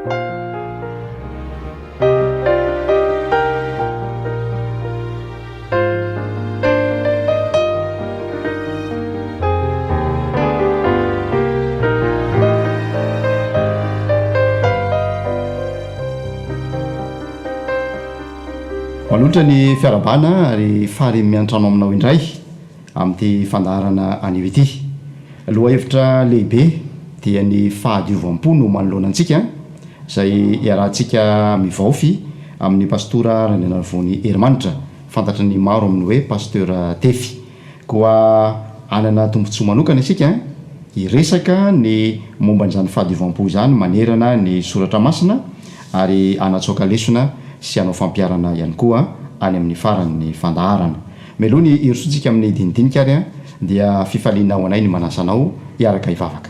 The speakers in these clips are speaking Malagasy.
Manolotra ny fiarahabana ary faly miantrano aminao indray amin'ity fandaharana anio ity. Lohahevitra lehibe dia ny fahadiovam-po no manoloana antsika izay iarahantsika mivaofy amin'ny Pastora Randrianarivony Herimanitra, fantatry ny maro amin'ny hoe Pasteur Tefy. Koa hanana tombontsoa manokana isika hiresaka ny momba an'izany fahadiovam-po izany manerana ny Soratra Masina ary hanatsoaka lesona sy hanao fampiharana ihany koa any amin'ny faran'ny fandaharana. Mialoha ny hirosoantsika amin'ny dinidinika ary dia fifaliana ho anay ny manasa anao hiaraka hivavaka.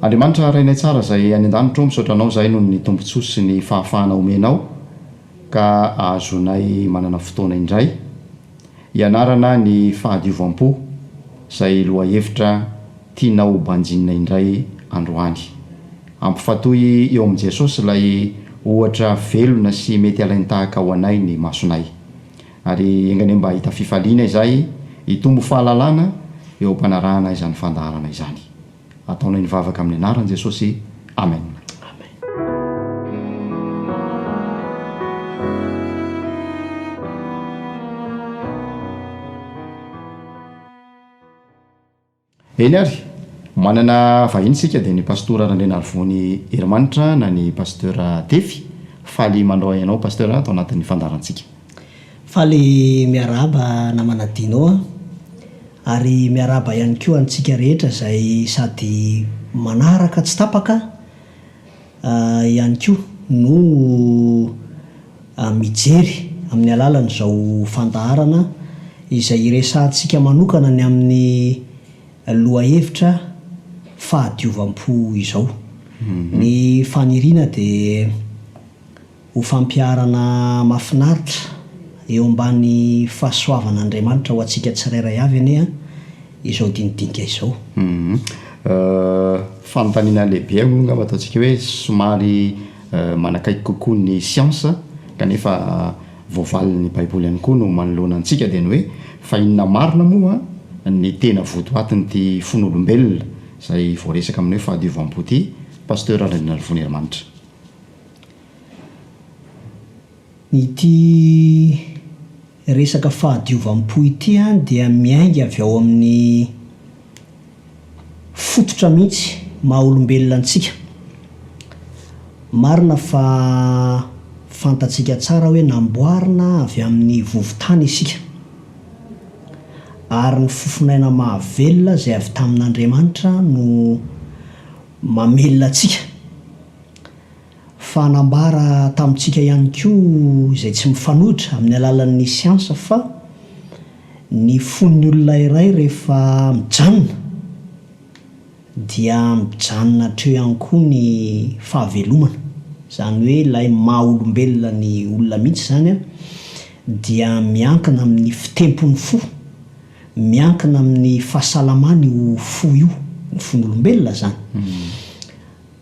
Andriamanitra Rainay tsara izay any an-danitra ô, misaotra Anao izahay noho ny tombontsoa sy ny fahafahana omenao ka ahazoanay manana fotoana indray hianarana ny fahadiovam-po izay lohahevitra tianao ho banjinina indray androany. Ampifatohy eo amin'i Jesosy ilay ohatra velona sy mety alain-tahaka ho anay ny masonay. Ary enga anie mba hahita fifaliana izahay, hitombo fahalalana eo am-panarahana izany fandaharana izany. Ataonay ny vavaka amin'ny anaran'i Jesosy. Amen. Eny ary, manana vahiny isika dia ny Pastora Randrianarivony Herimanitra na ny Pasteur Tefy. Faly mandray anao Pasteur ato anatin'ny fandaharantsika. Faly miarahaba namana Dino a! Ary miarahaba ihany koa antsika rehetra izay sady manaraka tsy tapaka ihany koa no mijery amin'ny alalan'izao fandaharana izay iresahantsika manokana ny amin'ny lohahevitra fahadiovam-po izao. Ny faniriana dia ho fampiharana mahafinaritra eo ambany fahasoavan'Andriamanitra ho antsika tsirairay avy anie izao dinidinika izao. Fanontaniana lehibe aloha angamba ataontsika hoe somary manakaiky kokoa ny siansa kanefa voavalin'ny baiboly ihany koa no manoloana antsika dia ny hoe fa inona marina moa ny tena votoatin'ity fon'olombelona izay voaresaka amin'ny hoe fahadiovam-po ity Pasteur Randrianarivony Herimanitra. Ity resaka fahadiovam-po ity dia miainga avy ao amin'ny fototra mihitsy maha olombelona antsika. Marina fa fantatsika tsara hoe namboarina avy amin'ny vovo-tany isika. Ary ny fofon'aina mahavelona izay avy tamin'Andriamanitra no mamelona antsika. Fa nambara tamintsika ihany koa izay tsy mifanohitra amin'ny alalan'ny siansa fa ny fon'ny olona iray rehefa mijanona dia mijanona hatreo ihany koa ny fahavelomana. Izany hoe ilay maha olombelona ny olona mihitsy izany dia miankina amin'ny fitempon'ny fo, miankina amin'ny fahasalamany io fo io, ny fon'olombelona izany.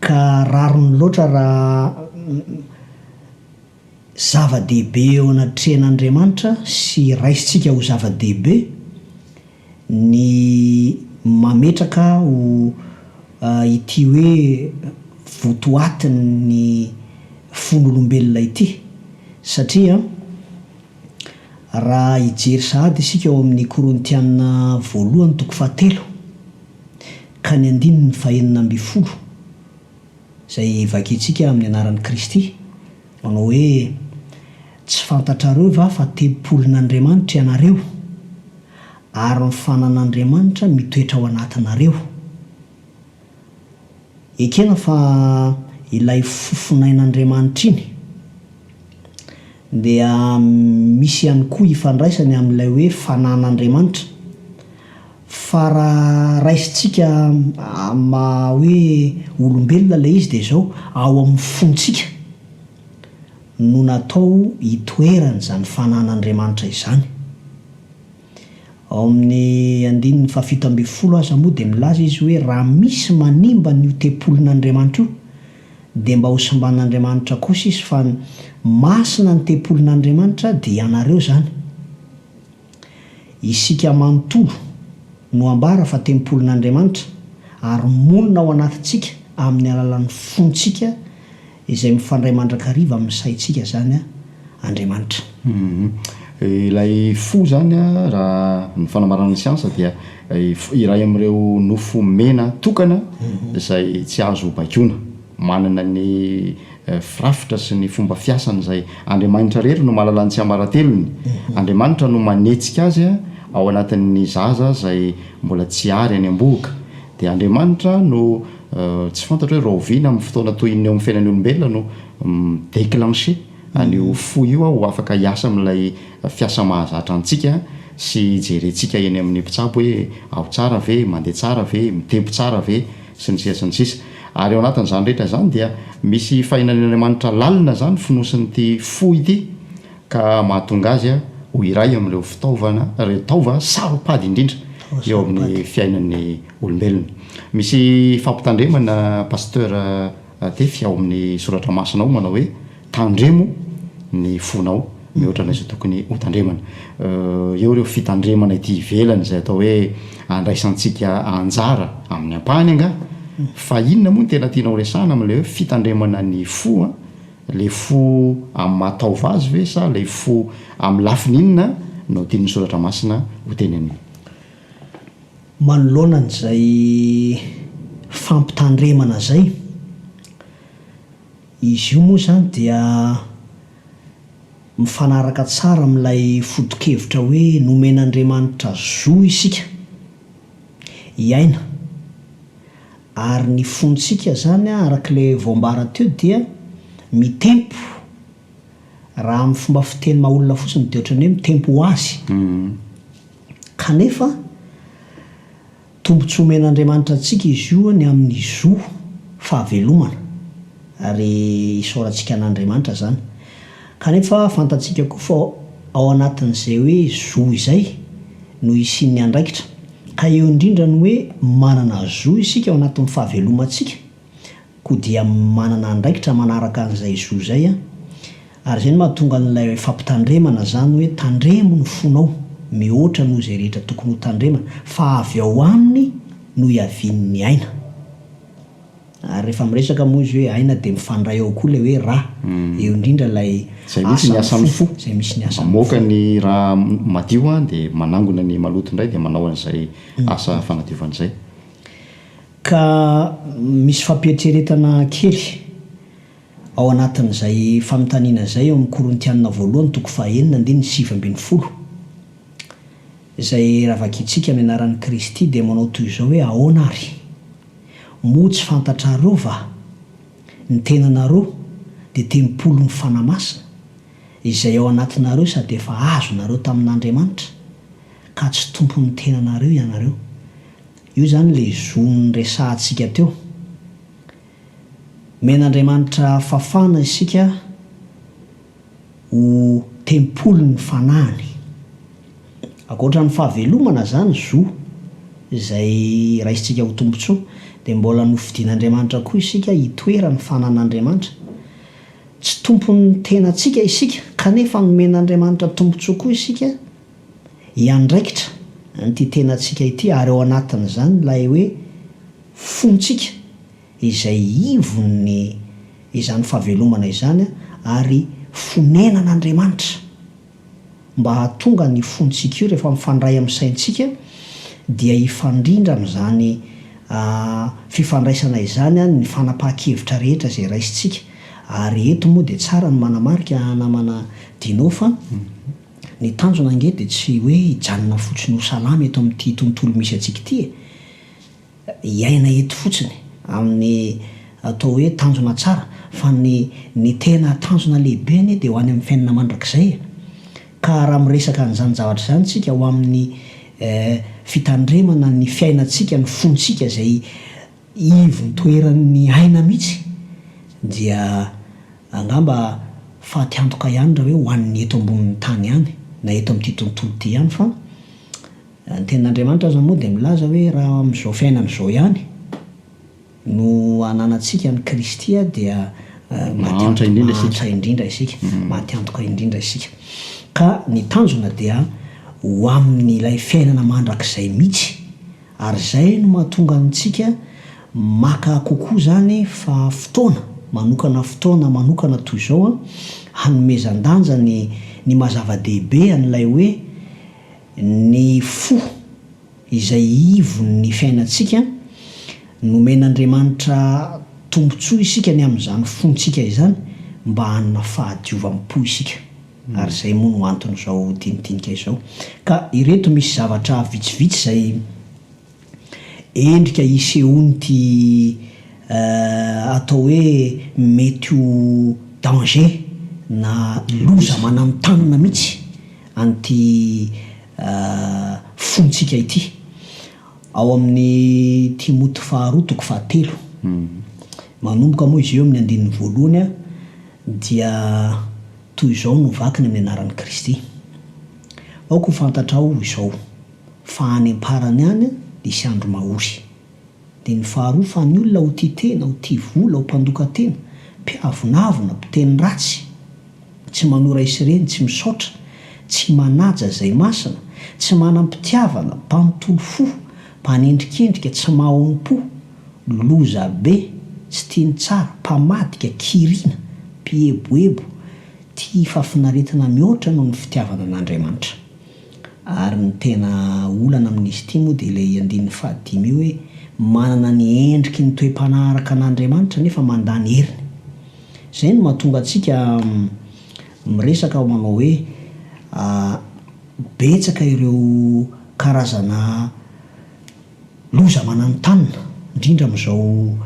Ka rariny loatra raha zava-dehibe eo anatrehan'Andriamanitra sy raisintsika ho zava-dehibe ny mametraka ho ity hoe votoatin'ny fon'olombelona ity satria raha hijery sahady isika ao amin'ny Korintiana voalohany toko fahatelo Ka ny andininy fahenina ambinifolo, izay vakintsika amin'ny anaran'i Kristy, manao hoe, Tsy fantatrareo va fa tempolin'Andriamanitra ianareo, ary ny fanan'Andriamanitra mitoetra ao anatinareo? Ekena fa ilay fofonain'Andriamanitra iny dia misy ihany koa ifandraisany amin'ilay hoe fanan'Andriamanitra. Fa raha raisintsika amin'ny maha hoe olombelona ilay izy dia izao, ao amin'ny fontsika. no natao hitoeran'izany fanan'Andriamanitra izany. Ao amin'ny andininy fahafito ambinifolo aza moa dia milaza izy hoe raha misy manimba an'io tempolin'Andriamanitra io dia mba hosimban'Andriamanitra kosa izy fa masina ny tempolin'Andriamanitra dia ianareo izany. Isika manontolo no ambara fa tempolin'Andriamanitra ary monina ao anatintsika amin'ny alalan'ny fontsika izay mifandray mandrakariva amin'ny saintsika izany Andriamanitra. Ilay fo izany raha ny fanamarinan'ny siansa dia iray amin'ireo nofo mena tokana izay tsy azo baikoina. Manana ny firafitra sy ny fomba fiasany izay Andriamanitra irery no mahalala ny tsiambaratelony. Andriamanitra no manetsika azy ao anatin'ny zaza izay mbola tsy ary any am-bohoka. Dia Andriamanitra no tsy fantatro hoe rahoviana amin'ny fotoana toy inona eo amin'ny fiainan'ny olombelona no mi-declencher an'io fo io ho afaka hiasa amin'ilay fiasa mahazatra antsika sy hijerentsika eny amin'ny mpitsabo hoe ao tsara ve, mandeha tsara ve, mitempo tsara ve, sy ny sisa sy ny sisa. Ary ao anatin'izany rehetra izany dia misy fahinan'Andriamanitra lalina izany fonosin'ity fo ity ka mahatonga azy ho iray amin'ireo fitaovana, ireo taova saro-pady indrindra eo amin'ny fiainan'ny olombelona. Misy fampitandremana Pasteur Tefy ao amin'ny soratra masina ao manao hoe tandremo ny fonao mihoatra an'izay tokony ho tandremana. Eo ireo fitandremana ety ivelany izay atao hoe andraisantsika anjara amin'ny ampahany angaha, fa inona moa no tena tianao resahana amin'ilay hoe fitandremana ny fo an? Ilay fo amin'ny maha taova azy ve sa ilay fo amin'ny lafiny inona no tian'ny soratra masina ho tenenina? Manoloana an'izay fampitandremana izay, izy io moa izany dia mifanaraka tsara amin'ilay foto-kevitra hoe nomen'Andriamanitra zo isika hiaina ary ny fontsika izany araka ilay voambara teo dia mitempo, raha amin'ny fomba fiteny maha olona fotsiny dia ohatran'ny hoe mitempo ho azy. Kanefa, tombontsoa omen'Andriamanitra antsika izy io ny amin'ny zo fahavelomana, ary isaorantsika an'Andriamanitra izany. Kanefa fantatsika koa fa ao anatin'izay hoe zo izay no hisian'ny andraikitra. Ka eo indrindra ny hoe manana zo isika ao anatin'ny fahavelomantsika, Koa dia manana andraikitra manaraka an'izay zo izay an! Ary izay no mahatonga an'ilay fampitandremana izany hoe tandremo ny fonao mihoatra noho izay rehetra tokony ho tandremana fa avy ao aminy no hiavian'ny aina. Ary rehefa miresaka moa izy hoe aina dia mifandray ao koa ilay hoe ra, eo indrindra ilay Izay mihitsy ny asan'ny fo, izay misy ny asan'ny fo. Mamoaka ny ra madio an, dia manangona ny maloto indray dia manao an'izay asa fanadiovana izay. Ka misy fampieritreretana kely ao anatin'izay fanontaniana izay ao amin'ny Korintiana voalohany toko fahaenina andininy 19, izay raha vakintsika amin'ny anaran'i Kristy dia manao toy izao hoe ahoana ary? Moa tsy fantatrareo va ny tenanareo dia tempolin'ny Fanahy Masina izay ao anatinareo sady efa azonareo tamin'Andriamanitra ka tsy tompon'ny tenanareo ianareo? Io izany ilay zo noresahantsika teo. Omen'Andriamanitra fafana isika ho tempolin'ny fanahiny. Ankoatra ny fahavelomana izany zo izay raisintsika ho tombontsoa, dia mbola nofidin'Andriamanitra koa isika hitoeran'ny fanan'Andriamanitra. Tsy tompon'ny tenantsika isika, kanefa nomen'Andriamanitra tombontsoa koa isika hiandraikitra an'ity tenantsika ity ary ao anatin'izany ilay hoe fontsika izay ivon'ny izany fahavelomana izany ary fonenan'Andriamanitra mba hahatonga ny fontsika io rehefa mifandray amin'ny saintsika dia hifandrindra amin'izany fifandraisana izany ny fanapahan-kevitra rehetra izay raisintsika ary eto moa dia tsara ny manamarika namana Dino fa Ny tanjona ange dia tsy hoe hijanona fotsiny ho salama eto amin'ity tontolo misy antsika ity e! Hiaina eto fotsiny amin'ny atao hoe tanjona tsara fa ny ny tena tanjona lehibe anie dia ho any amin'ny fiainana mandrakizay e! Ka raha miresaka an'izany zavatra izany isika ho amin'ny fitandremana ny fiainantsika, ny fontsika izay ivon-toeran'ny aina mihitsy dia angamba. Faty antoka ihany raha hoe ho an'ny eto ambonin'ny tany ihany na eto amin'ity tontolo ity ihany fa ny tenin'Andriamanitra aza moa dia milaza hoe raha amin'izao fiainana izao ihany no ananantsika an'i Kristy dia maty Mahantra indrindra isika. mahantra indrindra isika, maty antoka indrindra isika. Ka ny tanjona dia ho amin'ilay fiainana mandrakizay mihitsy. Ary izay no mahatonga antsika maka kokoa izany fa fotoana, manokana fotoana manokana toy izao hanomezan-danja ny ny maha zava-dehibe an'ilay hoe ny fo izay ivon'ny fiainantsika, nomen'Andriamanitra tombontsoa isika ny amin'izany fontsika izany mba hanana fahadiovam-po isika. Ary izay moa no anton'izao dinidinika izao. Ka ireto misy zavatra vitsivitsy izay endrika isehoan'ity atao hoe mety ho danger na loza mananontanona mihitsy an'ity fontsika ity. Ao amin'ny Timoty faharoa toko fahatelo. Manomboka moa izy io amin'ny andininy voalohany dia toy izao no vakiny amin'ny anaran'i Kristy, Aoka ho fantatrao izao, fa any am-parany any hisy andro mahory. Dia ny faharoa, fa ny olona ho tia tena, ho tia vola, ho mpandoka tena, mpiavonavona, mpiteny ratsy, tsy manoa ray sy reny, tsy misaotra, tsy manaja izay masina, tsy manam-pitiavana, mpanontolo fo, mpanendrikendrika, tsy mahaonim-po, Loza be, tsy tia ny tsara, mpamadika, kirina, mpieboebo, tia fahafinaretana mihoatra noho ny fitiavana an'Andriamanitra. Ary ny tena olana amin'izy ity moa dia ilay andininy fahadimy io hoe manana ny endriky ny toe-panahy araka an'Andriamanitra nefa mandà ny heriny. Izay no mahatonga antsika miresaka manao hoe betsaka ireo karazana Loza mananontanona, indrindra amin'izao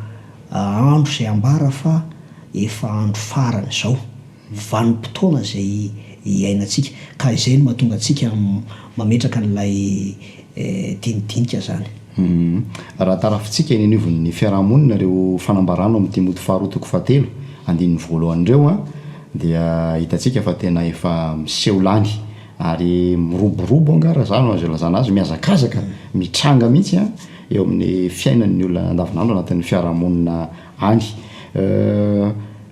andro izay ambara fa efa andro farany izao, vanim-potoana izay iainantsika, ka izay no mahatonga antsika mametraka an'ilay dinidinika izany. Raha tarafintsika eny anivon'ny fiaraha-monina ireo fanambarana ao amin'ny Timoty faharoa toko fahatelo andininy voalohany ireo dia hitantsika fa tena efa miseho lany Ary miroborobo angaha raha izany no azo ilazana azy, mihazakazaka, mitranga mihitsy eo amin'ny fiainan'ny olona andavanandro anatin'ny fiarahamonina any.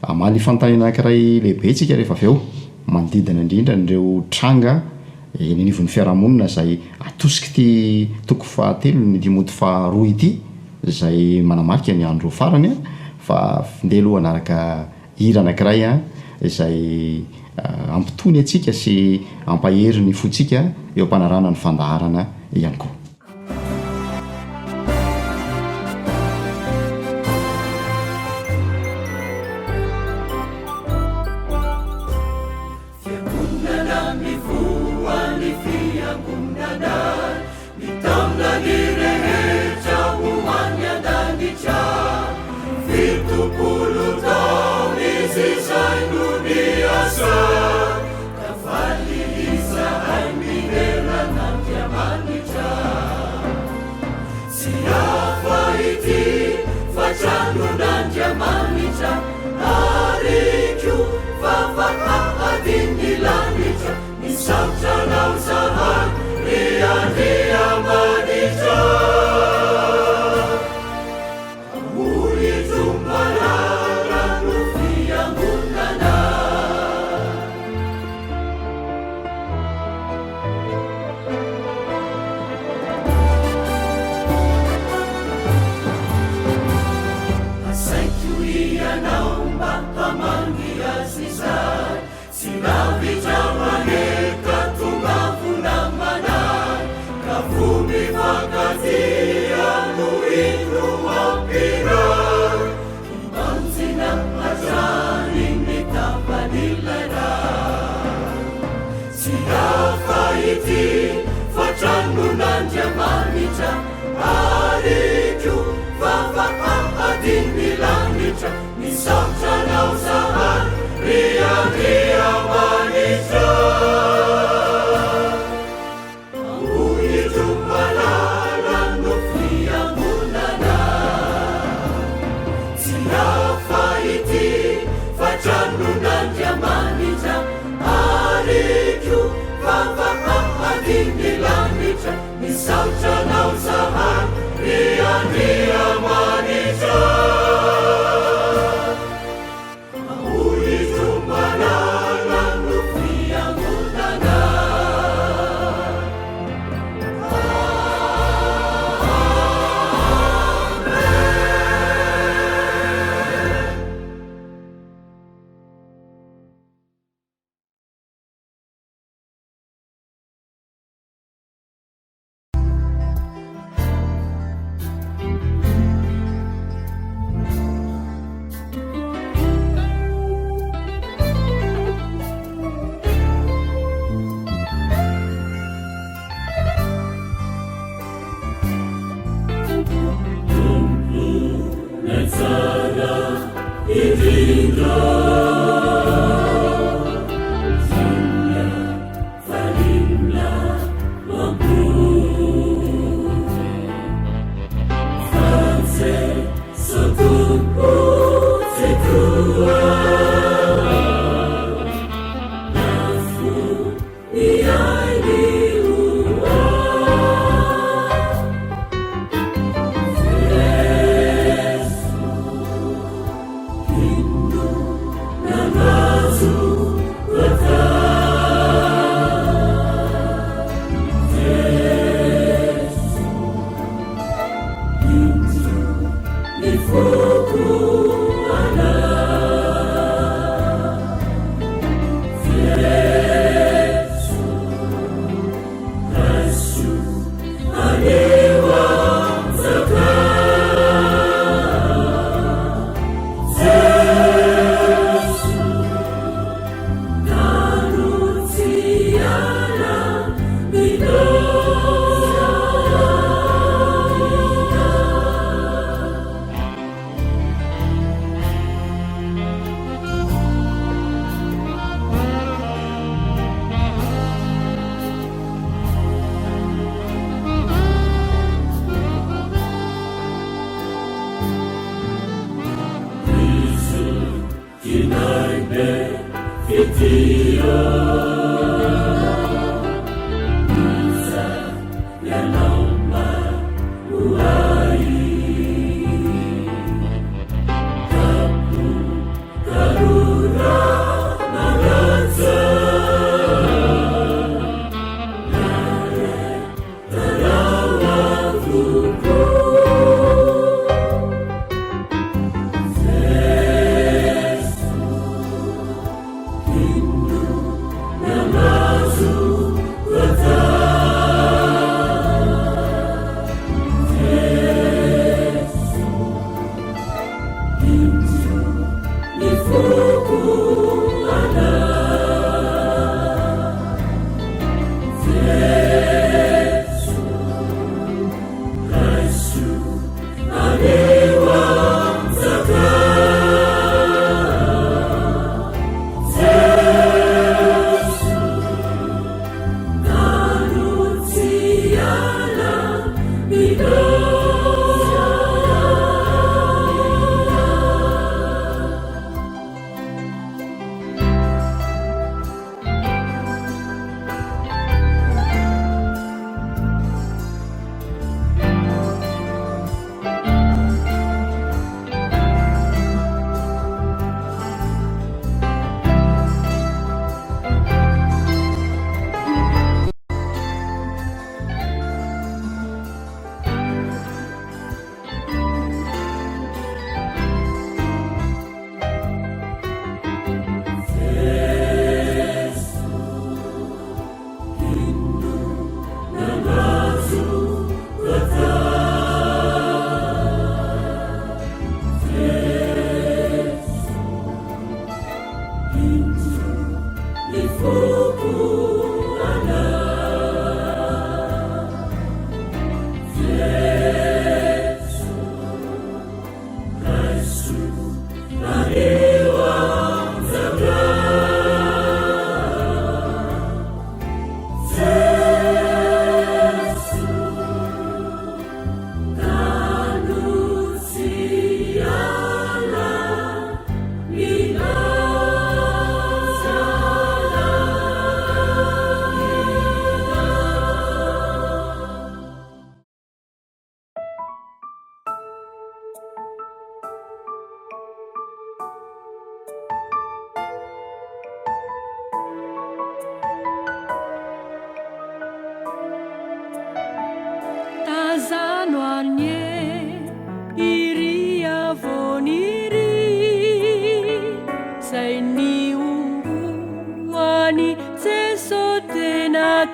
Hamaly fanontaniana anankiray lehibe isika rehefa avy eo, manodidina indrindra an'ireo tranga eny anivon'ny fiarahamonina izay atosik'ity toko fahatelon'ny Timoty faharoa ity, izay manamarika ny andro farany, fa ndeha aloha hanaraka Hira anankiray izay hampitony antsika sy hampahery ny fontsika eo am-panarahana ny fandaharana ihany koa. Fiangonana mivoha ny fiangonana, mitaona ny rehetra ho any an-danitra. 70 taona izy izay no niasa, ka faly izahay midera an'Andriamanitra. Tsy hafa ity fa tranon'Andriamanitra, ary koa vavahadin'ny lanitra. Misaotra anao izahay ry Andriamanitra. Ambohijomalala no fiangonana. Asaiko ianao mba hamangy azy izay tsy lavitra anie ka tongavo namana ka fo mifankatia no indro mampiray hibanjina hatrany ny tavan'ilay Ray. Tsy hafa ity fa tranon'Andriamanitra ary koa vavahadin'ny lanitra. Misaotra anao zahay ry Andriamanitra. Ambohitromalala no fiangonana. Tsy hafa ity fa tranon'Andriamanitra. aty ny lanitra, misaotra Anao zahay ry Andriamanitra. Ambohitromalala no fiangonana.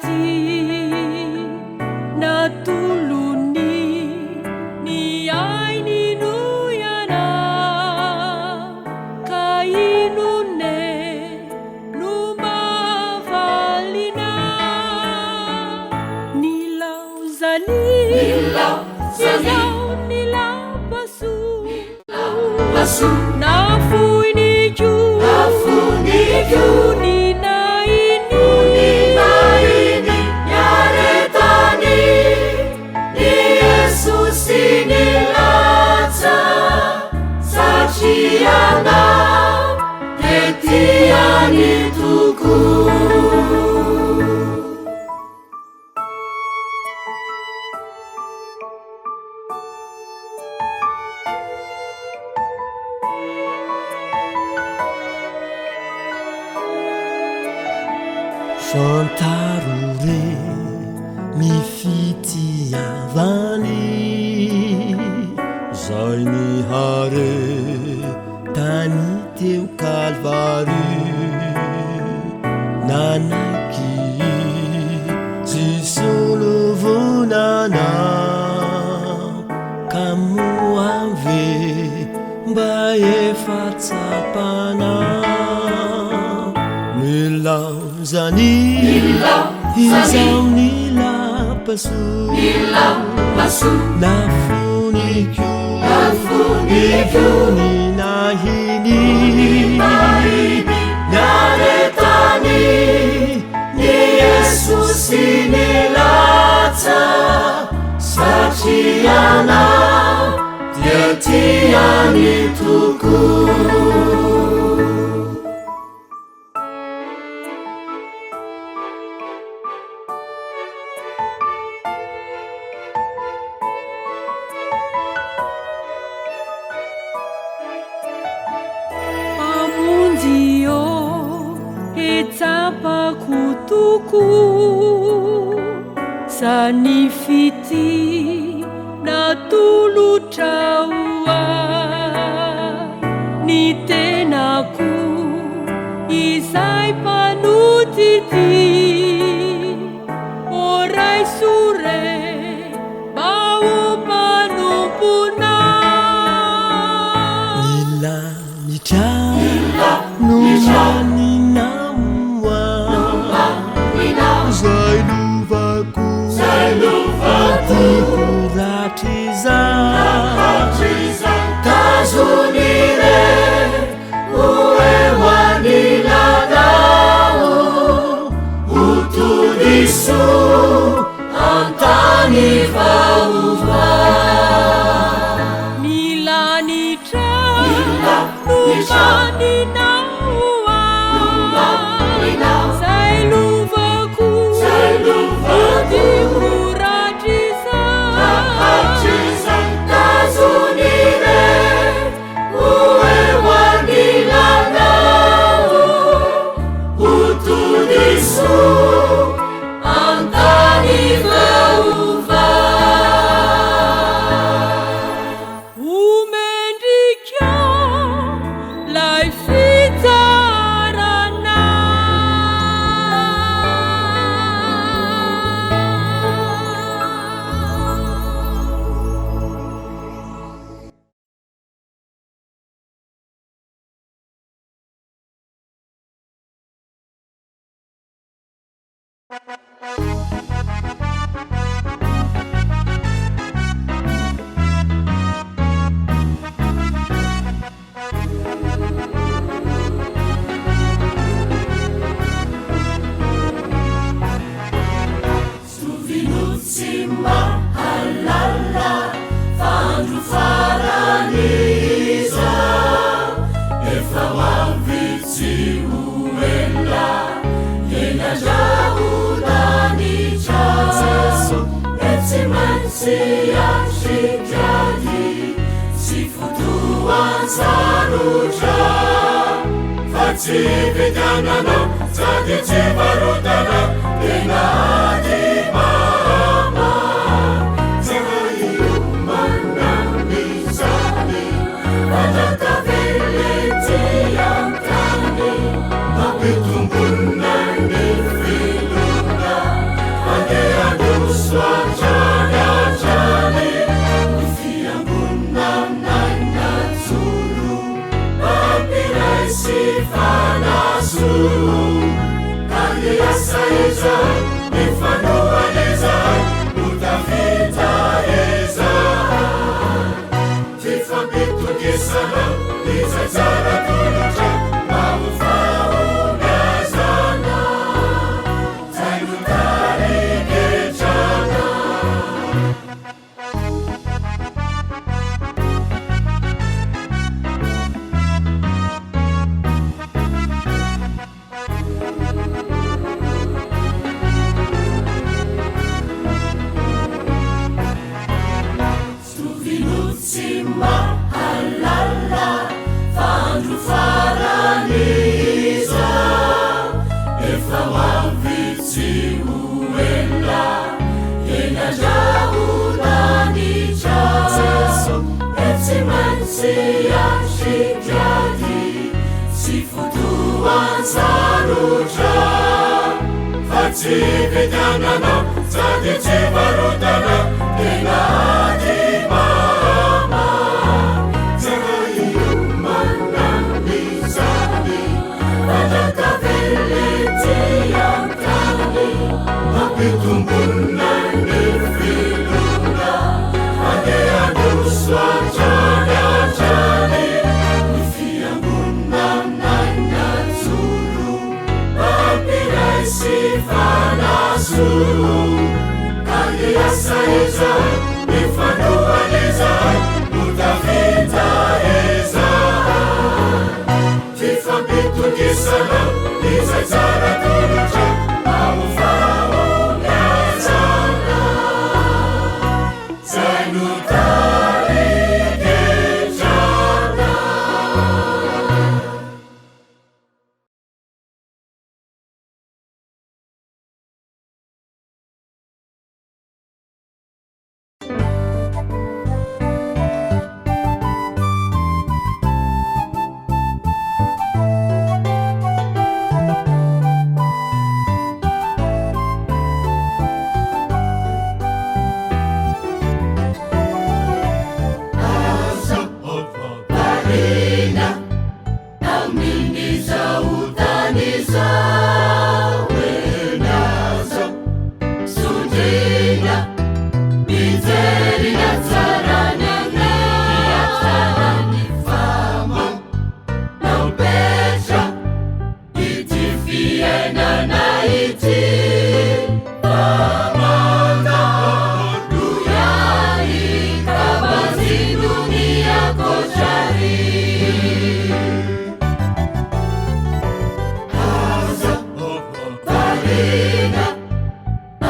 tia Natolony ny ainy noho ianao Ka inona e no mba havalinao Nilaozany izao nilapasoa Nafoiny koa ny nahiny Niaretany ny eso sy ny latsa Satria ianao dia tiany tokoa. Fantaro re ny fitiavany Zay niharetany teo Kalvary Nanaiky tsy solovonana Ka moa ve mba efa tsapanao Nilaozany izao nilapasoa Nafoniko ny voninahiny Niaretany ny eso sy ny latsa Satria ianao dia tiany tokoa. Mpamonjy ô, he tsapako tokoa Zany fitia natolotrao ahy Ny tenako izay mpanotity Ô raiso re mba ho mpanomponao. Ny lanitra no manina ho ahy, Izay lovako tiako rahatrizay. Tazony re ho eo anilanao, ho tody soa an-tany vaovao. Ny lanitra no maninao ahy, izay lovako tiako rahatrizay. Tazony re ho eo anilanao, ho tody soa an-tany vaovao. Ho mendrika 'lay fitsarana. Handroso hatrany hatrany ny fiangonana najoro Mampiray sy fanasoa Ka hiasa izahay, hifanohana izahay Ho tafita izahay Fifampitokisana izay tsara tolotra Mba ho fahombiazana Zay no tarigetrana. Zovy no tsy mahalala fa andro farany izao, efa ho avy tsy ho ela, eny an-drahonanitra, dia tsy maintsy hiatrik'ady sy fotoan-tsarotra, fa tsy vidianana sady tsy varotana, tena ady mama, tsara hiomana amin'izany, mandrakavela ety an-tany, hampitombona ny finoana, handeha handroso hatrany hatrany ny fiangonana najoro, mampiray sy fanasoa, ka hiasa izahay, hifanohana izahay, ho tafita izahay. Fifampitokisana izay tsara tolotra mba ho fahombiazana. Zay no tarigetrana. Aza variana amin'izao tany izao eny aza sondriana mijery ny hatsarany hatsarany fama nampetra ity fiainana ity fa mandalo ihany ka banjino ny ankoatrary. Aza variana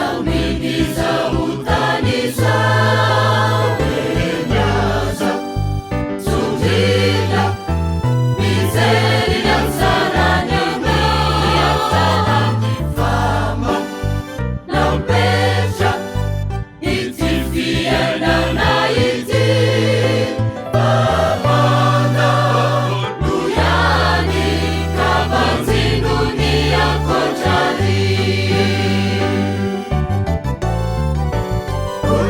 amin'izao tany izao eny aza sondriana mijery ny hatsarany ny hatsarany fama nampetra ity fiainana ity fa mandalo ihany ka banjino ny ankoatrary.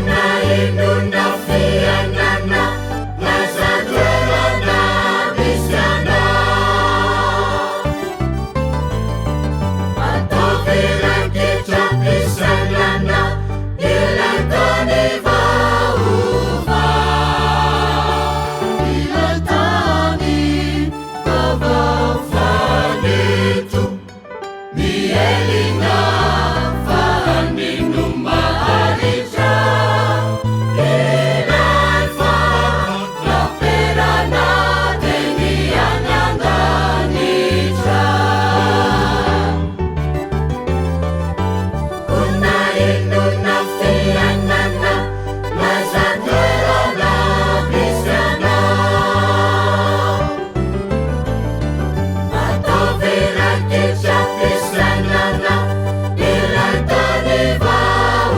Na inona fiainana lasa toerana misy anao. Ataovy raikitra am-pisainana ilay tany vaovao. Ilay tany vaovao fa ny eto Mielina fa any no maharitra ilay fanaperana dia ny any an-danitra. Koa na inona fiainana n'aiza toerana misy anao. Ataovy raikitra am-pisainana ilay tany vaovao.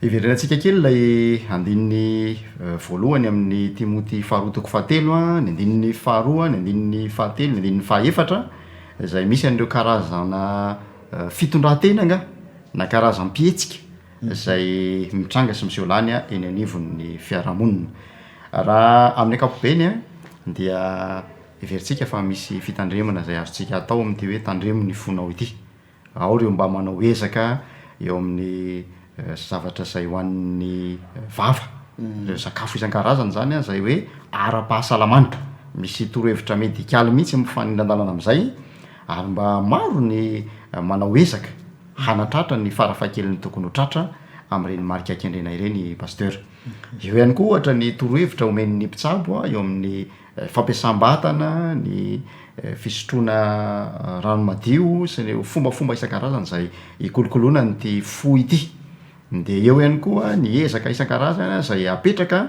Hiverenantsika kely ilay andininy voalohany amin'ny Timoty faharoa toko fahatelo, ny andininy faharoa, ny andininy fahatelo, ny andininy fahaefatra, izay misy an'ireo karazana fitondran-tena angaha na karazam-pihetsika izay mitranga sy miseho lany eny anivon'ny fiarahamonina. Raha amin'ny ankapobeny dia heverintsika fa misy fitandremana izay azontsika atao amin'ity hoe tandremo ny fonao ity. Ao ireo mba manao ezaka eo amin'ny zavatra izay ho an'ny vava, ireo sakafo isan-karazany izany an, izay hoe ara-pahasalamana. Misy torohevitra medikaly mihitsy mifanindran-dalana amin'izay ary mba maro ny manao ezaka hanatratra ny farafahakeliny tokony ho tratra amin'ireny marika kendrena ireny Pasteur. Eo ihany koa ohatra ny torohevitra omen'ny mpitsabo eo amin'ny fampiasam-batana, ny fisotroana rano madio sy ireo fombafomba isan-karazany izay ikolokoloana an'ity fo ity. Dia eo ihany koa ny ezaka isan-karazany izay apetraka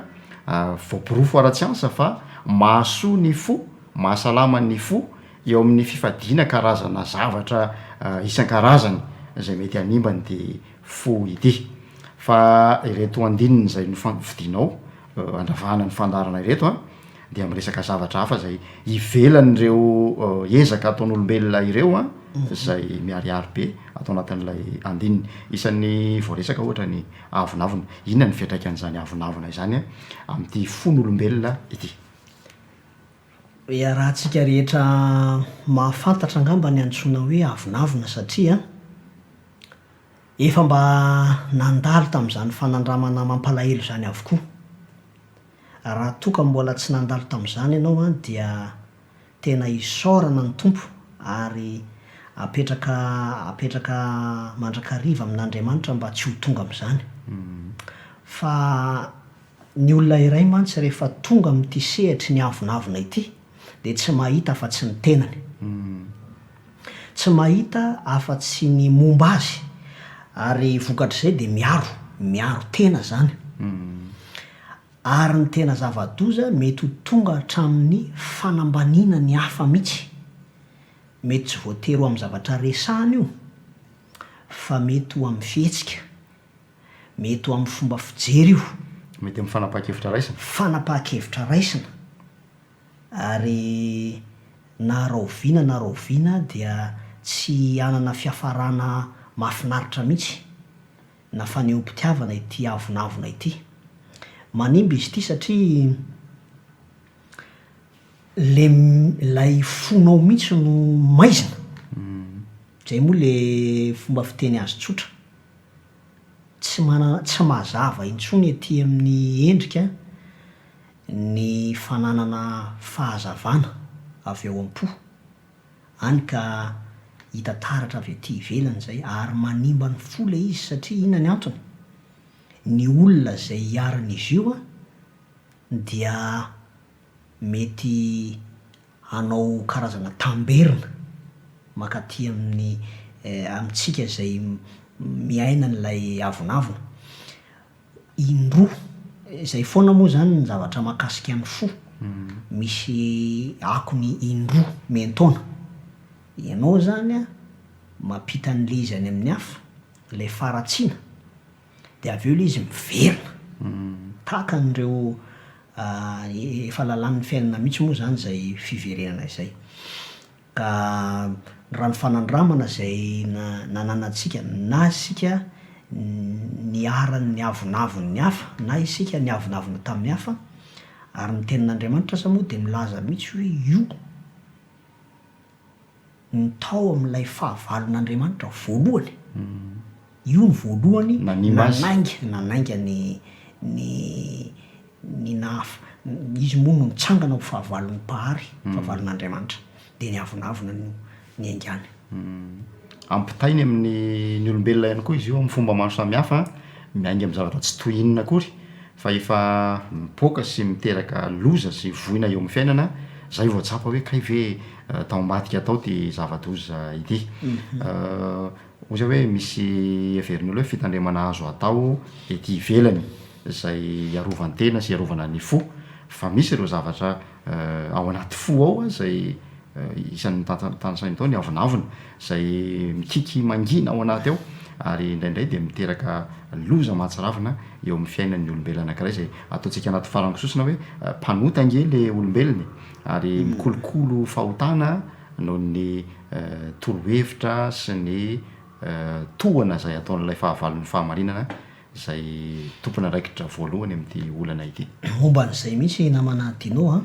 voaporofo ara-tsiansa fa mahasoa ny fo, mahasalama ny fo eo amin'ny fifadiana karazana zavatra isan-karazany izay mety hanimba an'ity fo ity. Fa ireto andininy izay nofidinao handravahana ny fandaharana ireto an, dia miresaka zavatra hafa izay ivelan'ireo ezaka ataon'olombelona ireo an, izay miharihary be ato anatin'ilay andininy. Isan'ny voaresaka ohatra ny avonavona. Inona ny fiantraikan'izany avonavona izany amin'ity fon'olombelona ity? Iarahantsika rehetra mahafantatra angamba ny antsoina hoe avonavona satria Efa mba nandalo tamin'izany fanandramana mampalahelo izany avokoa. Raha toa ka mbola tsy nandalo tamin'izany ianao an dia tena isaorana ny Tompo ary apetraka apetraka mandrakariva amin'Andriamanitra mba tsy ho tonga amin'izany. Fa ny olona iray mantsy rehefa tonga amin'ity sehatry ny avonavona ity dia tsy mahita afa-tsy ny tenany. Tsy mahita afa-tsy ny momba azy ary vokatr'izay dia miaro, miaro tena izany. Ary ny tena zava-doza, mety ho tonga hatramin'ny fanambaniana ny hafa mihitsy. Mety tsy voatery ho amin'ny zavatra resahina io, fa mety ho amin'ny fihetsika. Mety ho amin'ny fomba fijery io. Mety amin'ny fanapahan-kevitra raisina. Fanapahan-kevitra raisina. Ary na rahoviana na rahoviana dia tsy hanana fiafarana mahafinaritra mihitsy na fanehoam-pitiavana ity avonavona ity. Manimba izy ity satria le ilay fonao mihitsy no maizina. Izay moa le fomba fiteny azy tsotra. Tsy manana, tsy mazava intsony ety amin'ny endrika ny fananana fahazavana avy ao am-po, any ka hita taratra avy aty ivelany izay, ary manimba ny fo ilay izy satria inona ny antony? Ny olona izay iharan'izy io dia mety hanao karazana tamberina mankaty amin'ny amintsika izay miaina an'ilay avonavona. Indroa, izay foana moa izany ny zavatra mahakasika ny fo, misy akony indroa miantaona. Ianao izany an, mampita an'ilay izy any amin'ny hafa, ilay faharatsiana, dia avy eo ilay izy miverina. Tahaka an'ireo efa lalàn'ny fiainana mihitsy moa izany izay fiverenana izay. Ka raha ny fanandramana izay nananantsika, na isika niharan'ny avonavon'ny hafa, na isika niavonavona tamin'ny hafa, ary ny Tenin'Andriamanitra aza moa dia milaza mihitsy hoe io no tao amin'ilay fahavalon'Andriamanitra voalohany, io no voalohany nanainga, nanainga ny ny ny naha, izy moa no nitsangana ho fahavalon'ny Mpahary, fahavalon'Andriamanitra, dia ny avonavona no niaingàny. Ampitainy amin'ny ny olombelona ihany koa izy io amin'ny fomba maro samihafa, miainga amin'ny zavatra tsy toy inona akory fa efa mipoaka sy miteraka loza sy voina eo amin'ny fiainana, zay vao tsapa hoe kay ve tao ambadika tao ity zava-doza ity. Hoy zay hoe misy heverin'ny olona hoe fitandremana azo atao ety ivelany izay hiarovan-tena sy hiarovana ny fo, fa misy ireo zavatra ao anaty fo ao izay isan'ny tanisainy tao ny avonavona izay mikiky mangina ao anaty ao ary indraindray dia miteraka loza mahatsiravina eo amin'ny fiainan'ny olombelona anankiray izay ataontsika anaty farango sosona hoe mpanota ange le olombelona e ary mikolokolo fahotana noho ny torohevitra sy ny tohana izay ataon'ilay fahavalon'ny fahamarinana izay tompon'andraikitra voalohany amin'ity olana ity. Momba an'izay mihitsy namana Dino a!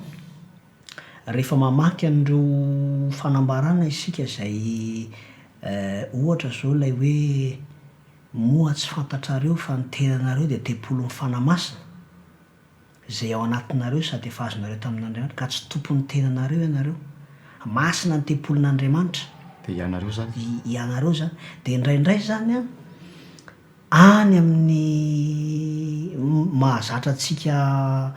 Rehefa mamaky an'ireo fanambarana isika izay ohatra izao ilay hoe moa tsy fantatrareo fa ny tenanareo dia tempolin'ny Fanahy Masina? Izay ao anatinareo sady efa azonareo tamin'Andriamanitra, ka tsy tompon'ny tenanareo ianareo. Masina ny tempolin'Andriamanitra. Dia ianareo izany? Ianareo izany. Dia indraindray izany an, any amin'ny mahazatra antsika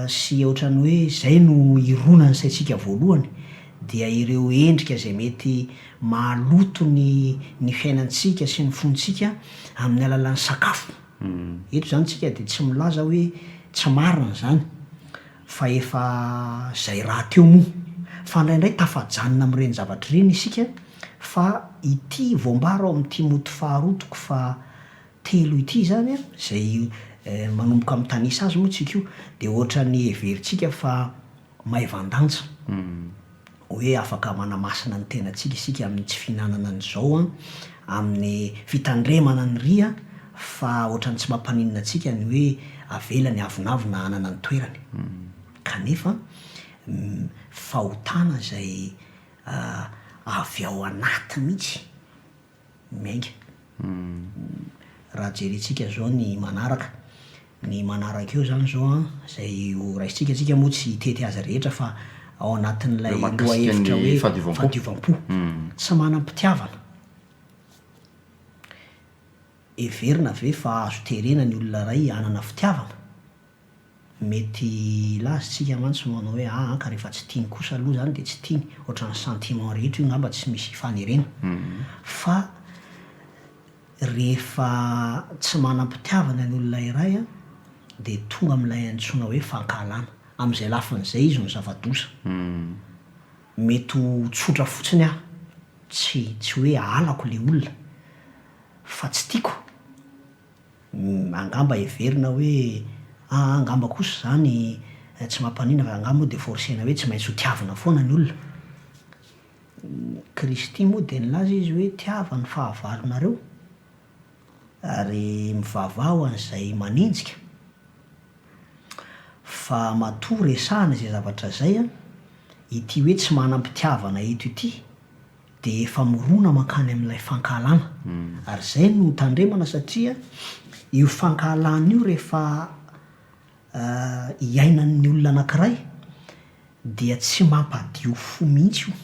sy ohatran'ny hoe izay no ironan'ny saintsika voalohany, dia ireo endrika izay mety mahaloto ny ny fiainantsika sy ny fontsika amin'ny alalan'ny sakafo. Eto izany tsika dia tsy milaza hoe tsy marina izany fa efa izay rahateo moa. Fa indraindray tafajanona amin'ireny zavatra ireny isika fa ity voambara ao amin'ny Timoty faharoa toko faha telo ity izany an, izay manomboka mitanisa azy moa tsika io, dia ohatran'ny heverintsika fa maivan-danja. Hoe afaka manamasina ny tenantsika isika amin'ny tsy fihinanana an'izao an, amin'ny fitandremana ny ria fa ohatran'ny tsy mampaninona antsika ny hoe avela ny avonavona hanana ny toerany. Kanefa fahotana izay avy ao anaty mihitsy miainga. Raha jerentsika zao ny manaraka, ny manaraka eo zany zao an, zay ho raisintsika, tsika moa tsy hitety azy rehetra fa ao anatin'ilay lohahevitra hoe fahadiovam-po, tsy manam-pitiavana. Heverina ve fa azo terena ny olona iray hanana fitiavana? Mety hilaza isika mantsy manao hoe aa ka rehefa tsy tiany kosa aloha izany dia tsy tiany, ohatran'ny sentiment rehetra io ngamba tsy misy ifanerena fa rehefa tsy manam-pitiavana ny olona iray an. dia tonga amin'ilay antsoina hoe fankahalana. Amin'izay lafiny izay izy no zava-doza. Mety ho tsotra fotsiny aho, tsy tsy hoe halako ilay olona fa tsy tiako. Angamba heverina hoe aa angamba kosa izany tsy mampaninona fa angaha moa dia forcer-na hoe tsy maintsy ho tiavina foana ny olona. Kristy moa dia nilaza izy hoe tiava ny fahavalonareo ary mivavaha ho an'izay manenjika. Fa matoa resahana izay zavatra izay an, ity hoe tsy manam-pitiavana eto ity dia efa mirona mankany amin'ilay fankahalana. Ary izay no tandremana satria io fankahalana io rehefa iainan'ny olona anankiray dia tsy mampadio fo mihitsy io.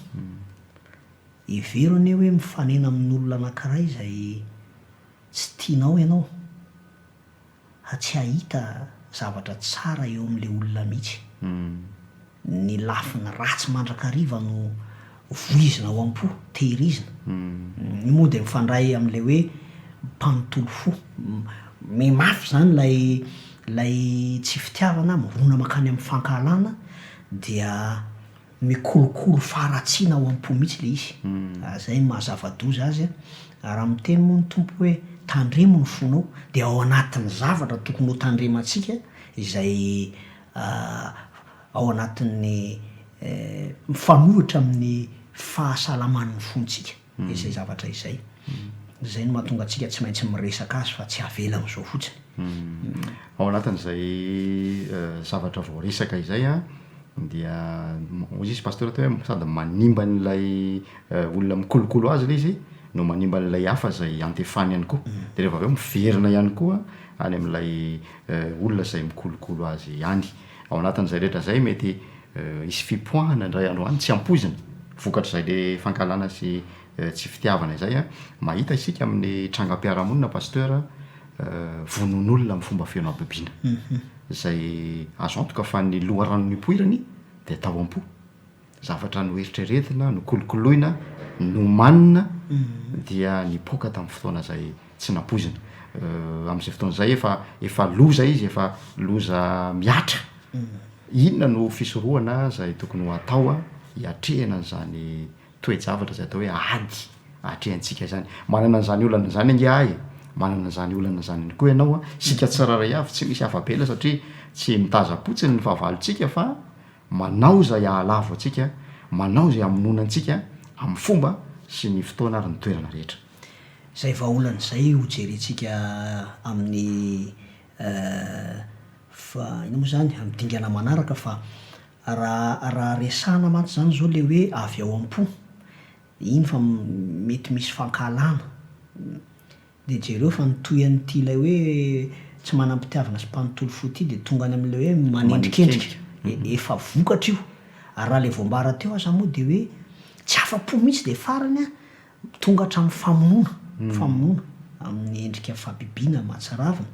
Hevero anie hoe mifanena amin'olona anankiray izay tsy tianao ianao. fa tsy hahita zavatra tsara eo amin'ilay olona mihitsy. Ny lafiny ratsy mandrakariva no voizina ao am-po, tehirizina. Io moa dia mifandray amin'ilay hoe mpanontolo fo. Mihamafy izany ilay ilay tsy fitiavana, mirona mankany amin'ny fankahalana, dia Mikolokolo faharatsiana ao am-po mihitsy ilay izy. Izay no maha zava-doza azy. Ary raha miteny moa ny Tompo hoe tandremo ny fonao, dia ao anatin'ny zavatra tokony ho tandremantsika izay ao anatin'ny mifanohitra amin'ny fahasalaman'ny fontsika izay zavatra izay. Izay no mahatonga antsika tsy maintsy miresaka azy fa tsy avela amin'izao fotsiny. Ao anatin'izay zavatra voaresaka izay an, dia hoy izy pasteur teo hoe sady manimba an'ilay olona mikolokolo azy ilay izy no manimba an'ilay hafa izay iantefany ihany koa. Dia rehefa avy eo miverina ihany koa any amin'ilay olona izay mikolokolo azy ihany. Ao anatin'izay rehetra izay mety hisy fipoahana indray andro any tsy ampoizina vokatr'izay le fankahalana sy tsy fitiavana izay an. Mahita isika amin'ny trangam-piarahamonina Pasteur vonoan'olona amin'ny fomba feno habibiana. Izay azo antoka fa ny loharano nipoirany dia tao am-po. Zavatra noeritreretina, nokolokoloina, nomanina dia nipoaka tamin'ny fotoana izay tsy nampoizina. Amin'izay fotoana izay efa efa loza izy, efa loza mihatra. Inona no fisorohana izay tokony ho atao hiatrehana an'izany toe-javatra izay atao hoe ady atrehantsika izany. Manana an'izany olana izany ange aho e! Manana an'izany olana izany ihany koa ianao an! Isika tsirairay avy tsy misy afa-bela satria tsy mitazam-potsiny ny fahavalontsika fa manao izay hahalavo antsika, manao izay hamonoana antsika amin'ny fomba sy ny fotoana ary ny toerana rehetra. Izay vahaolana izay ho jerentsika amin'ny fa inona moa izany, amin'ny dingana manaraka fa Raha raha resahana mantsy zany zao le hoe avy ao am-po, iny fa mety misy fankahalana, de jereo fa ny toy an'ity ilay hoe tsy manam-pitiavana sy mpanontolo fo ity de tonga any amin'ilay hoe manendrikendrika, efa vokatra io, ary raha le voambara teo aza moa de hoe tsy afa-po mihitsy de farany an, tonga hatramin'ny famonoana, famonoana amin'ny endrika fahabibiana mahatsiravina.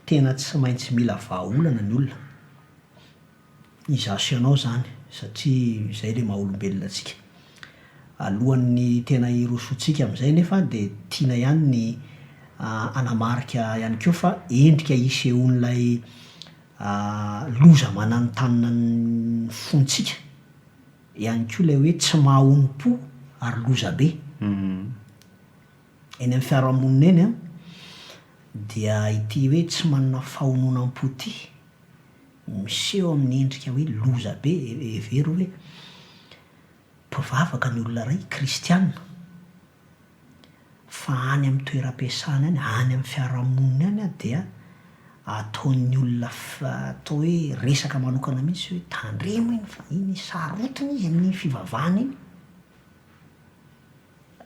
Tena tsy maintsy mila vahaolana ny olona. Izaho sy ianao izany, satria izay ilay maha olombelona antsika. Alohan'ny tena hirosoantsika amin'izay anefa dia tiana ihany ny hanamarika ihany koa fa endrika isehoan'ilay loza mananontanona ny fontsika ihany koa ilay hoe tsy maha-onom-po ary loza be. Eny amin'ny fiarahamonina eny an, dia ity hoe tsy manana fahononam-po ity miseho amin'ny endrika hoe loza be, hevero hoe mpivavaka ny olona iray, kristiana, fa any amin'ny toeram-piasana any, any amin'ny fiarahamonina any dia ataon'ny olona atao hoe resaka manokana mihitsy hoe tandremo iny fa iny sarotiny izy amin'iny fivavahana iny.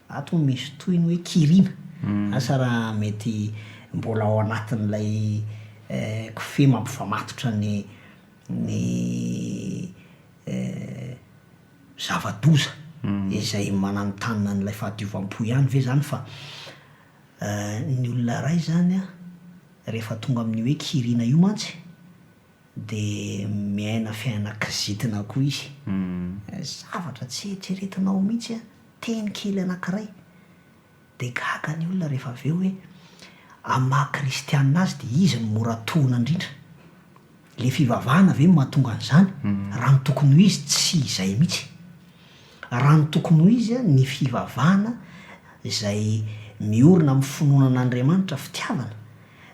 Ato misy toy ny hoe kirina, asa raha mety mbola ao anatin'ilay kofehy mampifamatotra ny ny zava-doza izay mananontanona an'ilay fahadiovam-po ihany ve izany fa ny olona iray izany an, rehefa tonga amin'io hoe kirina io mantsy dia miaina fiainana kizitina koa izy. Zavatra tsy eritreretinao mihitsy an, teny kely anankiray. Dia gaga ny olona rehefa avy eo hoe, Amin'ny maha kristianina azy dia izy no mora tohina indrindra. Le fivavahana ve no mahatonga an'izany? Raha ny tokony ho izy tsy izay mihitsy. Raha ny tokony ho izy ny fivavahana izay miorina amin'ny finoana an'Andriamanitra fitiavana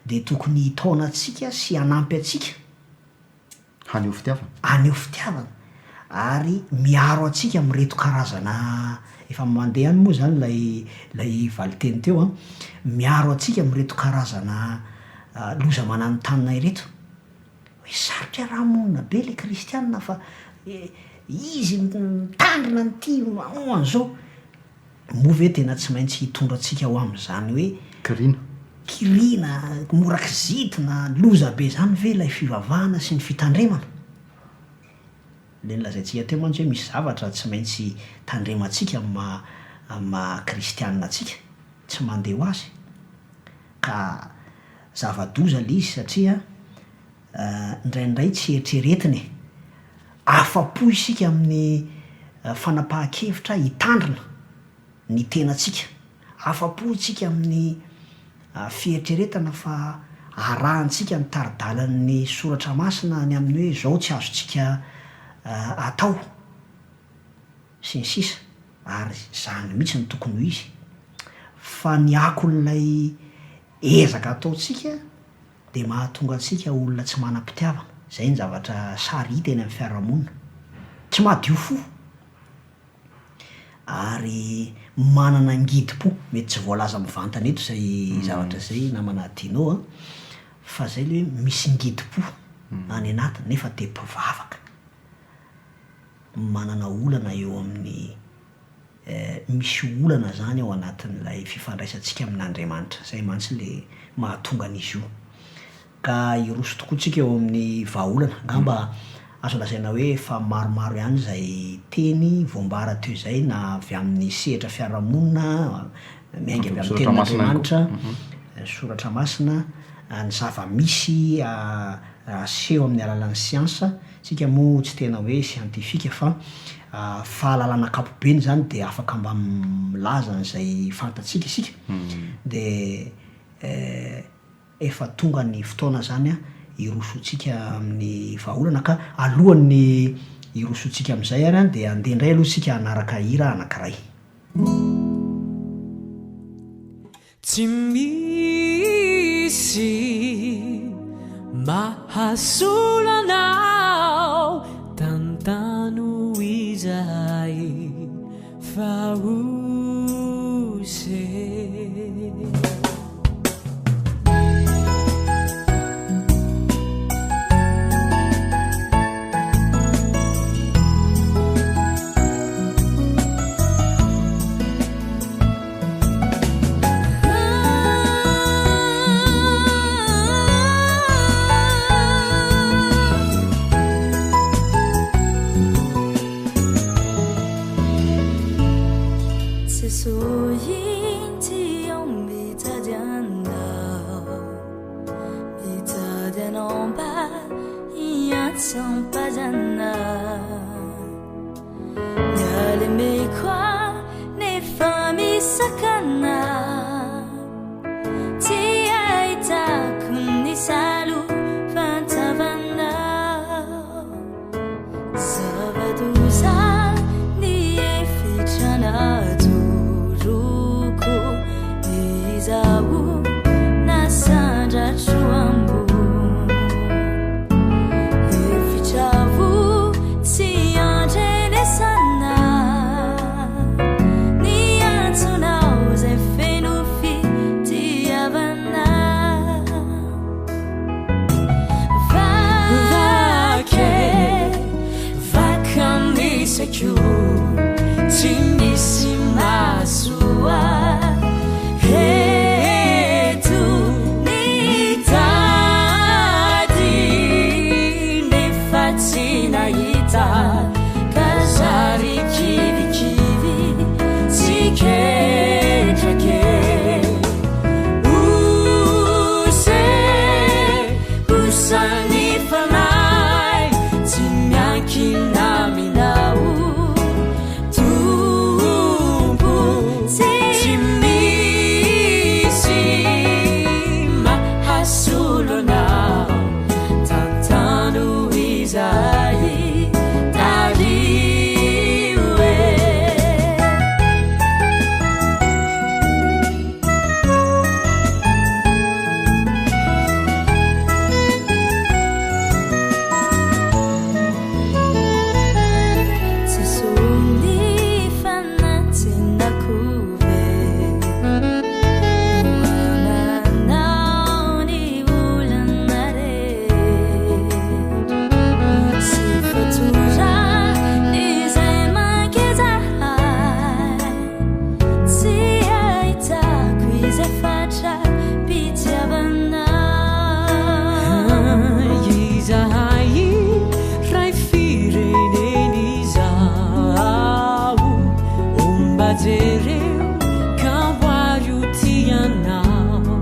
dia tokony hitaona antsika sy hanampy antsika Haneho fitiavana. Haneho fitiavana ary miaro antsika amin'ireto karazana, efa mandeha any moa izany ilay ilay valinteny teo an, miaro antsika amin'ireto karazana loza mananontanona ireto. Hoe saro-piarahamonina be ilay kristiana fa izy mitandrina an'ity, manao an'izao. Moa ve tena tsy maintsy hitondra antsika ho amin'izany hoe. Kiriana. Kiriana, mora kizitina, loza be izany ve ilay fivavahana sy ny fitandremana? Ilay nolazaintsika teo mantsy hoe misy zavatra tsy maintsy tandremantsika amin'ny maha amin'ny maha kristianina antsika, tsy mandeha ho azy. Ka zava-doza ilay izy satria indraindray tsy eritreretina e! Afa-po isika amin'ny fanapahan-kevitra hitandrina ny tenantsika. Afa-po isika amin'ny fieritreretana fa arahantsika ny tari-dalan'ny Soratra Masina ny amin'ny hoe izao tsy azontsika atao, sy ny sisa Ary izany mihitsy no tokony ho izy. Fa ny akon'ilay ezaka ataontsika dia mahatonga antsika olona tsy manam-pitiavana. Izay ny zavatra sary hita eny amin'ny fiarahamonina. Tsy madio fo ary manana ngidim-po. Mety tsy voalaza mivantana eto izay zavatra izay namana Dino a, fa izay ilay hoe misy ngidim-po any anatiny nefa dia mpivavaka. Manana olana eo amin'ny Misy olana izany ao anatin'ilay fifandraisantsika amin'Andriamanitra. Izay mantsy ilay mahatonga an'izy io. Ka hiroso tokoa tsika eo amin'ny vahaolana. Angamba azo lazaina hoe efa maromaro ihany izay teny voambara teo izay na avy amin'ny sehatra fiarahamonina, miainga avy amin'ny tenin'Andriamanitra, ny soratra masina, ny zava-misy aseho amin'ny alalan'ny siansa. Tsika moa tsy tena hoe siantifika fa fahalalana ankapobeny izany dia afaka mba milaza an'izay fantatsika isika dia efa tonga ny fotoana izany hirosoantsika amin'ny vahaolana ka alohan'ny hirosoantsika amin'izay ary dia andeha indray aloha isika hanaraka hira anankiray. Tsy misy mahasolo anao Tantano izahay fa ose. izahay tariho e. Tsy fanantenako ve no hamanao ny olana rehetra sy fatoran'izay mangeja ahy tsy ahitako izay fatra-pitiavanao. Izahay ray firenena izao, mba jereo ka amboary ho tianao.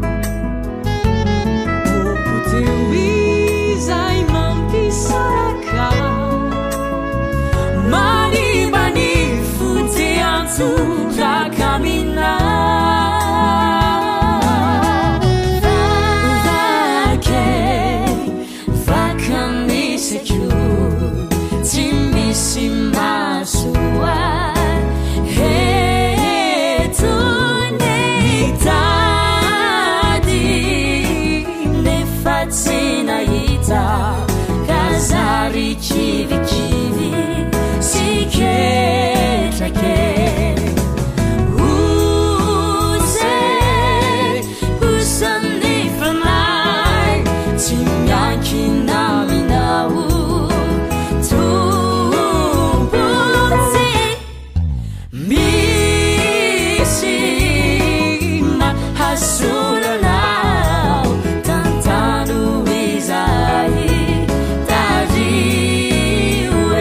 Popoteho izay mampisaraka, manimba ny fo te hantoraka aminao. Vake, vaka ny saiko, tsy misy mahasoa eto ny tady, nefa tsy nahita ka zary kivikivy sy ketrake. Ose, osan'ny fanahy, tsy miankina aminao, Tompo. Tsy misy mahasolo anao, tantano izahay, tariho e.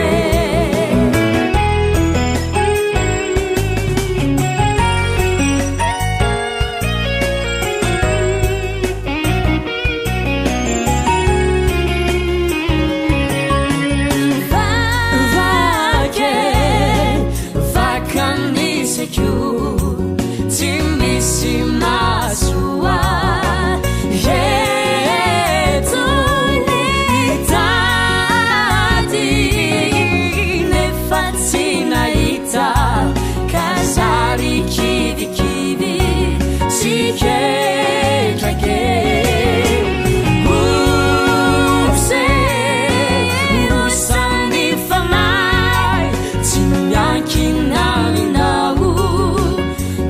Vake, vaka ny saiko, tsy misy mahasoa eto ny tady, nefa tsy nahita ka zary kivikivy sy ketrake. Ose, osan'ny fanahy, tsy miankina aminao,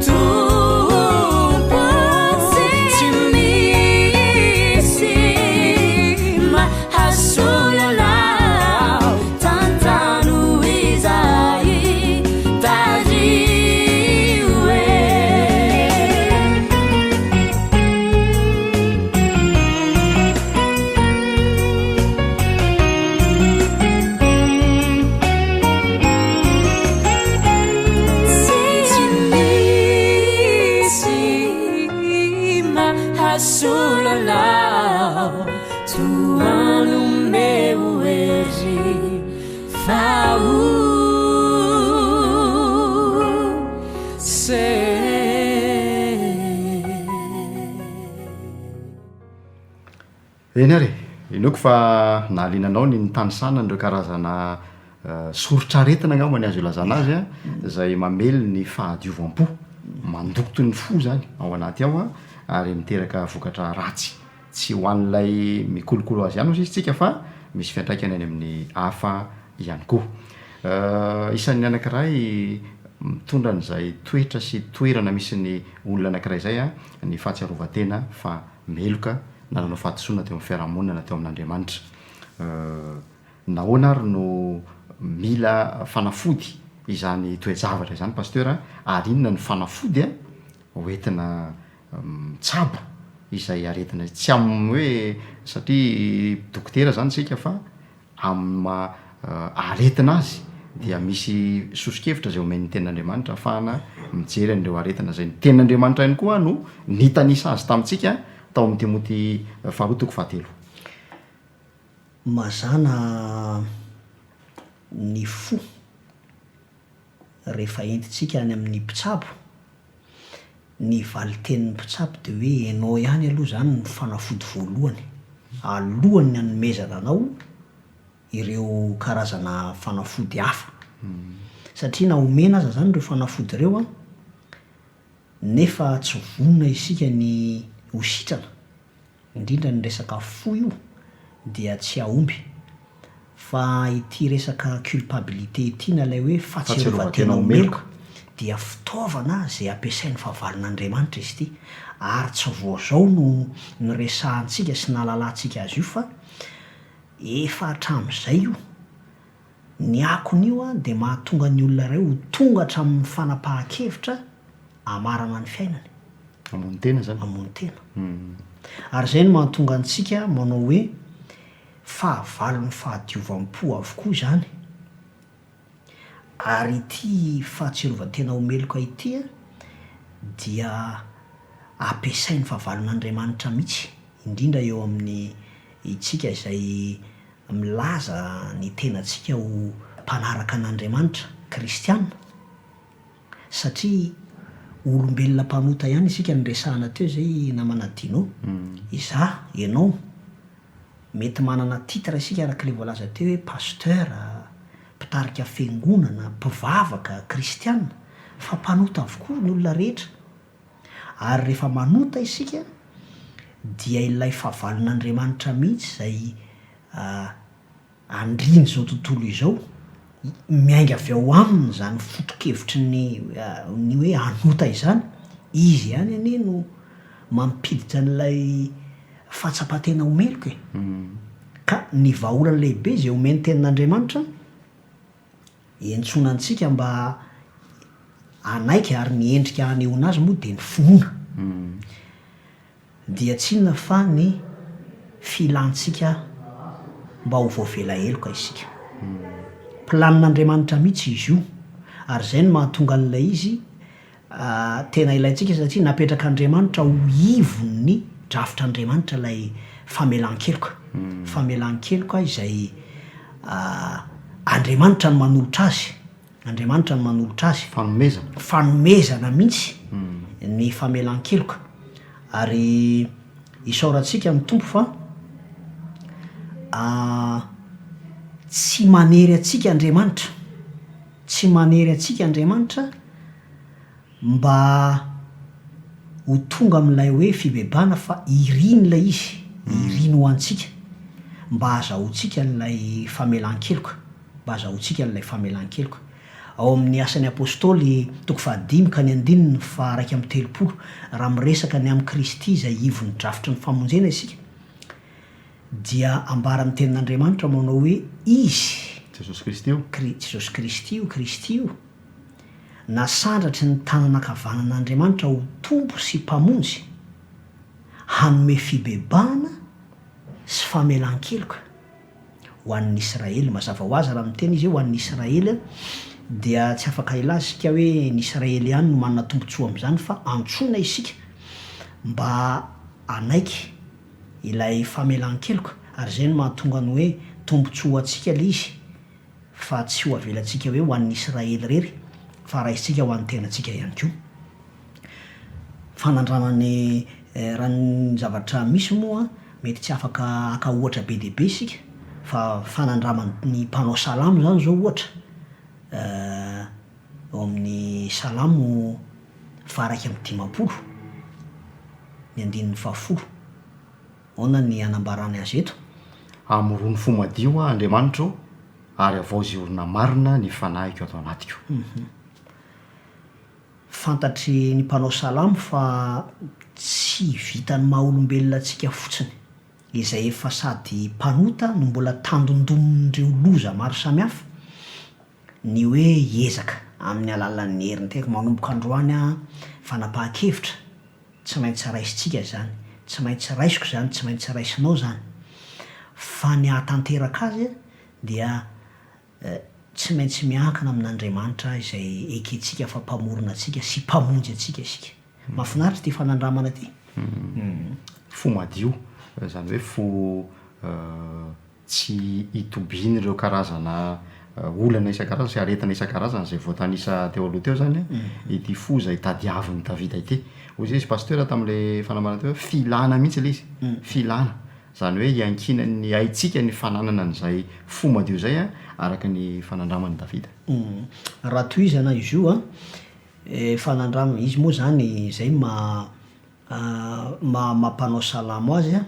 Tompo. Tsy misy mahasolo anao, tantano izahay, tariho e. Tsy misy mahasolo anao, tohano omeo hery fa ose. Eny ary e! Inoako fa nahaliana anao ny nitanisana an'ireo karazana soritr'aretina angamba ny azo ilazana azy an, izay mamely ny fahadiovam-po, mandoto ny fo izany ao anaty ao an, ary miteraka vokatra ratsy, tsy ho an'ilay mikolokolo azy ihany hozy izy tsika fa misy fiantraikany any amin'ny hafa ihany koa. Isan'ny anankiray mitondra an'izay toetra sy toerana misy ny olona anankiray izay ny fahatsiarovan-tena fa meloka na nanao fahadisoana teo amin'ny fiarahamonina na teo amin'Andriamanitra. Nahoana ary no mila fanafody izany toe-javatra izany Pasteur ary inona no fanafody hoentina mitsabo izay aretina izay? Tsy amin'ny hoe satria dokotera izany isika fa amin'ny maha aretina azy dia misy soso-kevitra izay omen'ny tenin'Andriamanitra ahafahana mijery an'ireo aretina izay. Ny tenin'Andriamanitra ihany koa no nitanisa azy tamintsika tao amin'ny Timoty faharoa toko fahatelo. Mazàna ny fo rehefa entintsika any amin'ny mpitsabo, ny valin-tenin'ny mpitsabo dia hoe ianao ihany aloha izany no fanafody voalohany, alohan'ny hanomezana anao. ireo karazana fanafody hafa. Satria na omena aza izany ireo fanafody ireo an, nefa tsy vonona isika ny ho sitrana, indrindra ny resaka fo io dia tsy hahomby. Fa ity resaka culpabilité ity na ilay hoe fahatsiarovan-tena ho meloka dia fitaovana izay ampiasain'ny fahavalon'Andriamanitra izy ity. Ary tsy vao izao no niresahantsika sy nahalalantsika azy io fa efa hatramin'izay io. Ny akon'io dia mahatonga ny olona iray ho tonga hatramin'ny fanapahan-kevitra hamarana ny fiainany. Hamono tena izany. Hamono tena. Ary izay no mahatonga antsika manao hoe fahavalon'ny fahadiovam-po avokoa izany. Ary ity fahatsiarovan-tena ho meloka ity dia ampiasain'ny fahavalon'Andriamanitra mihitsy, indrindra eo amin'ny itsika izay milaza ny tenantsika ho mpanaraka an'Andriamanitra, kristiana, satria olombelona mpanota ihany isika noresahana teo izay namana Dino, izaho, ianao, mety manana titre isika araka ilay voalaza teo hoe pasteur, mpitarika fiangonana, mpivavaka, kristiana, fa mpanota avokoa ny olona rehetra. Ary rehefa manota isika dia ilay fahavalon'Andriamanitra mihitsy izay andrian'izao tontolo izao, miainga avy ao aminy izany foto-kevitry ny ny hoe hanota izany, izy ihany anie no mampiditra an'ilay fahatsapan-tena ho meloka e! Ka ny vahaolana lehibe izay omen'ny tenin'Andriamanitra, Iantsoana antsika mba hanaiky ary ny endrika hanehoana azy moa dia ny finoana. Dia tsy inona fa ny filantsika mba ho voavela heloka isika. Planin'Andriamanitra mihitsy izy io ary izay no mahatonga an'ilay izy Tena ilaintsika satria napetrak'Andriamanitra ho ivon'ny drafitr'Andriamanitra ilay famelan-keloka. Famelan-keloka izay Andriamanitra no manolotra azy. Andriamanitra no manolotra azy. Fanomezana. Fanomezana mihitsy ny famelan-keloka. Ary isaorantsika ny Tompo fa tsy manery antsika Andriamanitra. Tsy manery antsika Andriamanitra mba ho tonga amin'ilay hoe fibebahana fa iriny ilay izy, iriny ho antsika mba hahazahoantsika an'ilay famelan-keloka, mba hahazahoantsika an'ilay famelan-keloka. Ao amin'ny Asan'ny Apostoly toko fahadimy ka ny andininy faha-31, raha miresaka ny amin'i Kristy izay ivon'ny drafitry ny famonjena isika, dia ambaran'ny Tenin'Andriamanitra manao hoe Izy, Jesosy Kristy io. Kri, Jesosy Kristy io, Kristy io, nasandratry ny tanana ankavanan'Andriamanitra ho Tompo sy Mpamonjy, hanome fibebahana sy famelan-keloka ho an'ny Israely. Mazava ho azy raha miteny Izy hoe ho an'ny Israely dia tsy afaka hilaza isika hoe ny Israely ihany no manana tombontsoa amin'izany fa antsoina isika mba hanaiky ilay famelan-keloka ary izay no mahatonga ny hoe tombontsoa ho antsika ilay izy fa tsy ho avelantsika hoe ho an'ny Israely irery fa raisintsika ho an'ny tenantsika ihany koa. Fanandramany raha ny zavatra misy moa mety tsy afaka haka ohatra be dia be isika fa fanandraman'ny mpanao salamo izany izao ohatra ao amin'ny salamo faha-51 ny andininy fahafolo. Ahoana ny hanambarany azy eto? Hamorony fo madio aho, Andriamanitra ô, ary havaozy orona marina ny fanahiko ato anatiko. Fantatry ny mpanao salamo fa tsy vitan'ny maha olombelona antsika fotsiny, izay efa sady mpanota no mbola tandindomin'ireo loza maro samihafa, Ny hoe hiezaka amin'ny alalan'ny herin'ny tenako manomboka androany aho fanapahan-kevitra, tsy maintsy raisintsika izany, tsy maintsy raisiko izany, tsy maintsy raisinao izany. Fa ny hahatanteraka azy dia tsy maintsy miankina amin'Andriamanitra izay ekentsika fa Mpamorona antsika sy Mpamonjy antsika isika. Mahafinaritra ity fanandramana ity. Fo madio, izany hoe fo tsy hitobian'ireo karazana olana isan-karazany sy aretina isan-karazany izay voatanisa teo aloha teo izany ity fo izay tadiavin'i Davida ity. Hoy izy Pasteur tamin'ilay fanambarana teo hoe filana mihitsy ilay izy, filana. Izany hoe iankinan'ny aintsika ny fananana an'izay fo madio izay araka ny fanandraman'i Davida. Raha tohizana izy io an, fanandramana, izy moa izany izay maha maha mpanao salamo azy an,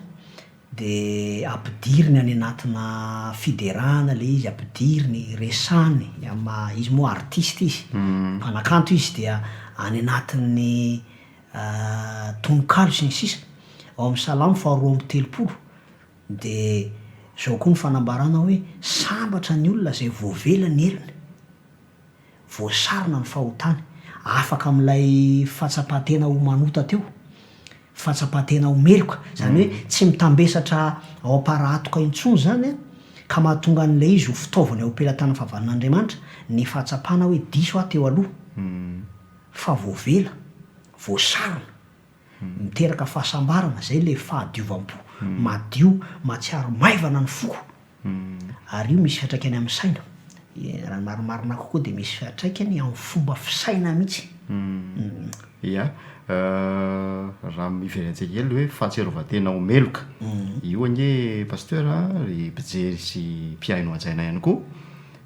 dia ampidiriny any anatina fiderana ilay izy, ampidiriny, resahiny amin'ny maha, izy moa artiste izy, mpanakanto izy dia any anatin'ny tononkalo sy ny sisa Ao amin'ny Salamo faharoa 32 dia izao koa ny fanambarana hoe, Sambatra ny olona izay voavela ny helony, voasarona ny fahotany, afaka amin'ilay fahatsapan-tena ho manota teo, fahatsapan-tena ho meloka, izany hoe tsy mitambesatra ao am-parahatoka intsony izany ka mahatonga an'ilay izy ho fitaovana eo am-pelatanan'ny fahavalon'Andriamanitra ny fahatsapana hoe diso aho teo aloha. Fa voavela, voasarona, miteraka fahasambarana, zay le fahadiovam-po, madio, mahatsiaro maivana ny foko, ary io misy fiantraikany amin'ny saina, raha ny marimarina kokoa dia misy fiantraikany amin'ny fomba fisaina mihitsy. Ia, raha miverentsika kely hoe fahatsiarovan-tena ho meloka, io anie Pasteur a, ry mpijery sy mpihaino hajaina ihany koa,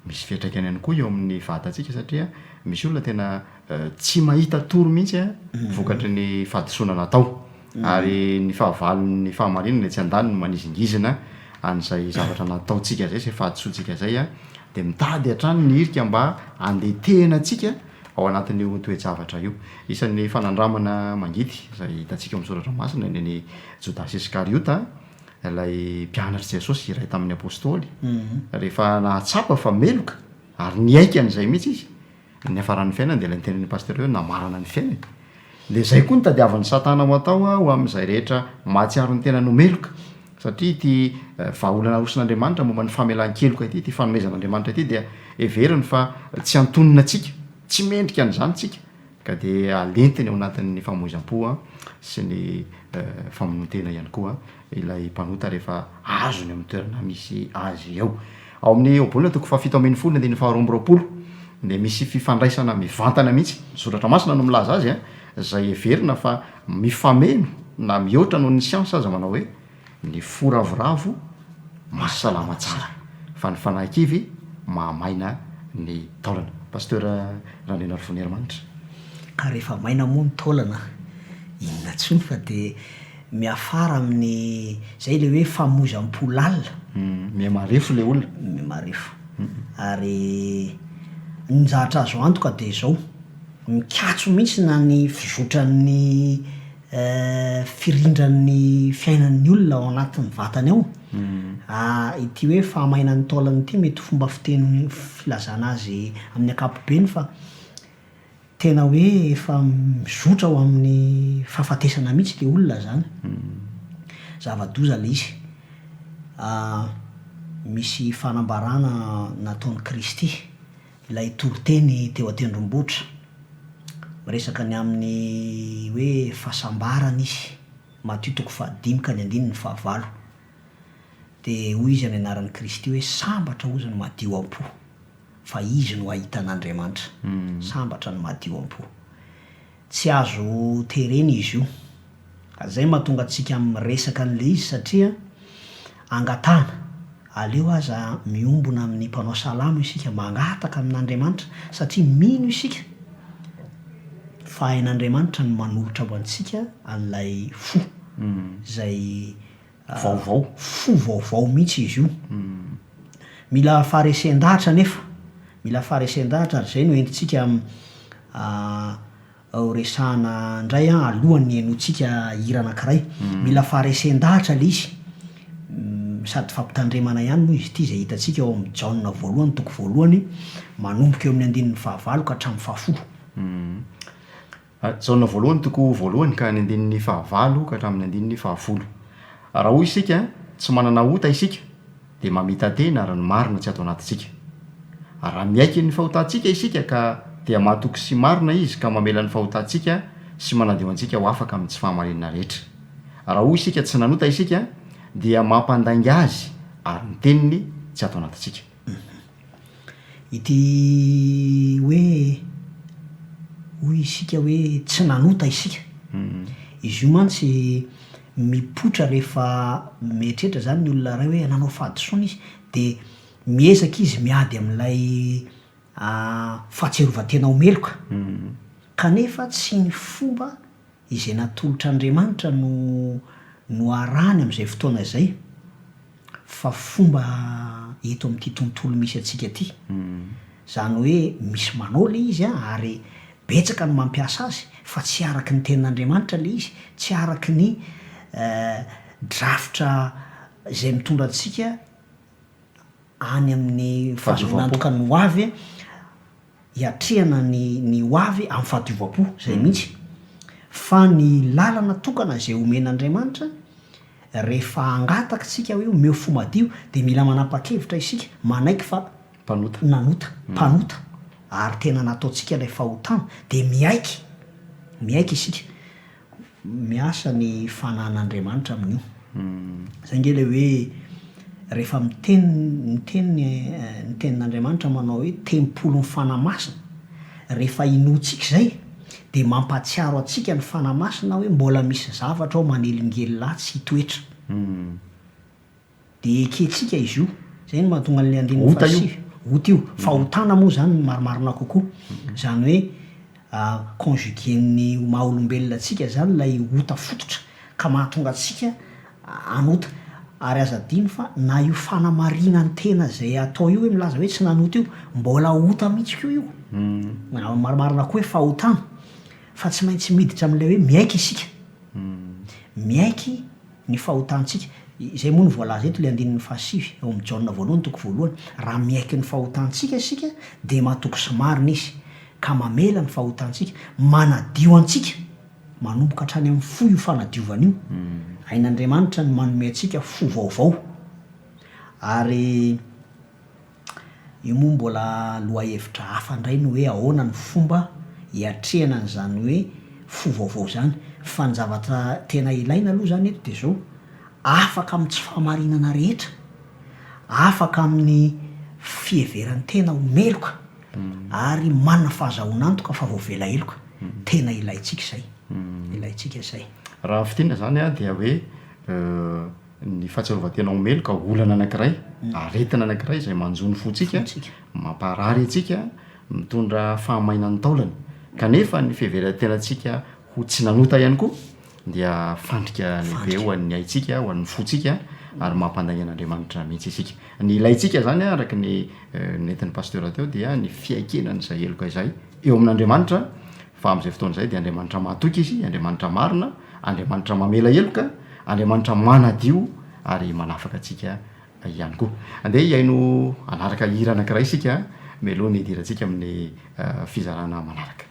misy fiantraikany ihany koa eo amin'ny vatantsika satria Misy olona tena tsy mahita tory mihitsy vokatry ny fahadisoana natao. Ary ny fahavalon'ny fahamarinana etsy andaniny manizingizina an'izay zavatra nataontsika izay, izay fahadisoantsika izay, dia mitady hatrany ny hirika mba handetehana antsika ao anatin'io toe-javatra io. Isan'ny fanandramana mangidy izay hitantsika ao amin'ny soratra masina ny an'i Jodasy Iskariota, ilay mpianatr'i Jesosy, iray tamin'ny apostoly, rehefa nahatsapa fa meloka, Ary niaiky an'izay mihitsy izy. Ny niafaran'ny fiainany dia ilay nitenin'ny pasitera hoe namarana ny fiainany. Dia izay koa no tadiavin'i Satana ho atao ho amin'izay rehetra mahatsiaro ny tenany ho meloka. Satria ity vahaolana aroson'Andriamanitra momba ny famelan-keloka ity, ity fanomezan'Andriamanitra ity dia heveriny fa tsy antonona antsika, tsy mendrika an'izany isika. Ka dia alentiny ao anatin'ny famoizam-po sy ny famonoan-tena ihany koa ilay mpanota rehefa azony amin'ny toerana misy azy eo. Ao amin'ny Ohabolana toko fahafito ambin'ny folo andininy faharoa amby roapolo dia misy fifandraisana mivantana mihitsy, ny Soratra Masina no milaza azy, izay heverina fa mifameno na mihoatra noho ny siansa aza manao hoe, Ny fo ravoravo mahasalama tsara, fa ny fanahy kivy mahamaina ny taolana. Pasteur Randrianarivony Herimanitra. Ka rehefa maina moa ny taolana, inona intsony fa dia miafara amin'ny, izay ilay hoe famoizam-po lalina. Miha-marefo ilay olona. Miha-marefo. Ary ny zavatra azo antoka dia izao, mikatso mihitsy na ny fizotran'ny firindran'ny fiainan'ny olona ao anatin'ny vatany ao. Ity hoe fahamainan'ny taolana ity mety ho fomba fiteny filazana azy amin'ny ankapobeny fa tena hoe efa mizotra ho amin'ny fahafatesana mihitsy ilay olona izany. Zava-doza ilay izy. Misy fanambarana nataon'i Kristy. Ilay toriteny teo an-tendrombohitra, miresaka ny amin'ny hoe fahasambarana izy, Matio toko fahadimy ka ny andininy fahavalo. Dia hoy izy amin'ny anaran'i Kristy hoe sambatra hozy ny madio am-po, fa izy no hahita an'Andriamanitra. Sambatra ny madio am-po. Tsy azo terena izy io. Ka zay mahatonga antsika miresaka an'ilay izy satria angatahana, aleo aza miombona amin'ny mpanao salamo isika mangataka amin'Andriamanitra satria mino isika fa hain'Andriamanitra ny manolotra ho antsika an'ilay fo izay Vaovao. Fo vaovao mihitsy izy io. Mila faharesen-dahatra anefa, mila faharesen-dahatra ary izay no entintsika ho resahana indray an, alohan'ny henointsika hira anankiray. Mila faharesen-dahatra ilay izy. Sady fampitandremana ihany moa izy ity izay hitantsika ao amin'ny Jaona voalohany toko voalohany manomboka eo amin'ny andininy fahavalo ka hatramin'ny fahafolo. Jaona voalohany toko voalohany ka ny andininy fahavalo ka hatramin'ny andininy fahafolo. Raha hoy isika, Tsy manana ota isika, dia mamita-tena ary ny marina tsy ato anatintsika. Raha miaiky ny fahotantsika isika ka dia mahatoky sy marina Izy ka mamela ny fahotantsika sy manadio antsika ho afaka amin'ny tsy fahamarinana rehetra. Raha hoy isika, Tsy nanota isika, dia mampandainga Azy ary ny teniny tsy ato anatintsika. Ity hoe hoy isika hoe tsy nanota isika. Izy io mantsy. mipoitra rehefa mieritreritra izany ny olona iray hoe nanao fahadisoana izy dia miezaka izy miady amin'ilay fahatsiarovan-tena ho meloka kanefa tsy ny fomba izay natolotr'Andriamanitra no no arahany amin'izay fotoana izay fa fomba eto amin'ity tontolo misy antsika ity. Izany hoe misy manao ilay izy ary betsaka no mampiasa azy fa tsy araky ny tenin'Andriamanitra ilay izy, tsy araky ny drafitra izay mitondra antsika any amin'ny fahazoana antoka ny ho avy hiatrehana ny ny ho avy amin'ny fahadiovam-po, izay mihitsy. Fa ny lalana tokana izay omen'Andriamanitra, rehefa hangataka isika hoe omeo fo madio, dia mila manapa-kevitra isika, manaiky fa Mpanota. nanota, mpanota, ary tena nataontsika ilay fahotana, dia miaiky, miaiky isika. Miasa ny fanahin'Andriamanitra amin'io. Izay ange ilay hoe rehefa miteny miteny ny ny tenin'Andriamanitra manao hoe tempolin'ny Fanahy Masina, rehefa inoantsika izay dia mampahatsiaro antsika ny Fanahy Masina hoe mbola misy zavatra ao manelingelina ahy tsy hitoetra. Dia ekentsika izy io. Izay no mahatonga an'ilay andininy Ota io. fahasivy. Ota io. Fahotana moa izany no marimarina kokoa. Izany hoe conjuguer-n'ny maha olombelona antsika izany ilay ota fototra ka mahatonga antsika hanota. Ary aza adino fa na io fanamarinan-tena izay atao io hoe milaza hoe tsy nanota io, mbola ota mihitsy koa io. Marimarina koa hoe fahotana. Fa tsy maintsy miditra amin'ilay hoe miaiky isika. Miaiky ny fahotantsika. Izay moa no voalaza eto, ilay andininy fahasivy, ao amin'ny Jaona voalohany toko voalohany, Raha miaiky ny fahotantsika isika, dia matoky sy marina Izy, ka mamela ny fahotantsika, manadio antsika. Manomboka hatrany amin'ny fo io fanadiovana io. Hain'Andriamanitra ny manome antsika fo vaovao. Ary. Io moa mbola lohahevitra hafa indray ny hoe ahoana ny fomba hiatrehana an'izany hoe fo vaovao izany. Fa ny zavatra tena ilaina aloha izany eto dia izao, afaka amin'ny tsy fahamarinana rehetra, afaka amin'ny fiheveran-tena ho meloka ary manana fahazahoan'antoka fa voavela heloka. Tena ilaintsika izay. Ilaintsika izay. Raha fintinina izany dia hoe Ny fahatsiarovan-tena ho meloka, olana anankiray, aretina anankiray izay manjo ny fontsika, mamparary antsika, mitondra fahamainan'ny taolana. Kanefa ny fiheveran-tenantsika ho tsy nanota ihany koa dia fandrika lehibe ho an'ny aintsika, ho an'ny fontsika ary mampandainga an'Andriamanitra mihitsy isika. Ny ilaintsika izany araka ny nentin'ny Pasteur teo dia ny fiaikena an'izay heloka izay eo amin'Andriamanitra fa amin'izay fotoana izay dia Andriamanitra mahatoky Izy, Andriamanitra marina, Andriamanitra mamela heloka, Andriamanitra manadio ary manafaka antsika ihany koa. Andeha hihaino hanaraka hira anankiray isika mialoha ny hidirantsika amin'ny fizarana manaraka.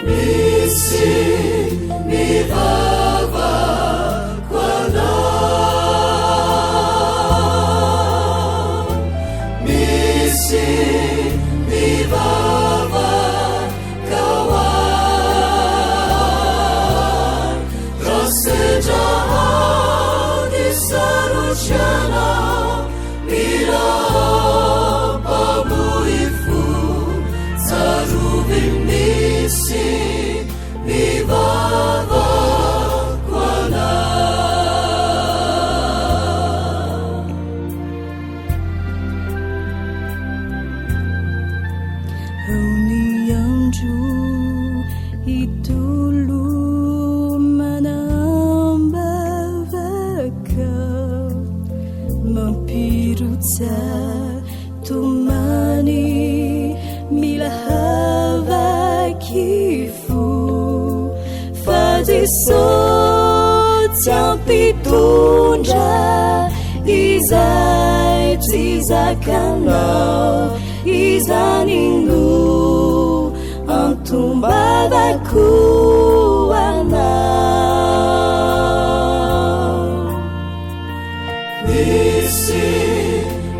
Misy mivavaka anao Misy mivavaka ho ahy Raha sendra ady sarotra ianao Mila mpamoy fo, tsarovy misy mivavaka anao. Ao ny andro hitolomana am-bavaka. Mampirotsa tomany mila havaky fo fa Jesosy tsy ampitondra izay tsy zakanao izany no antom-bavako anao. Misy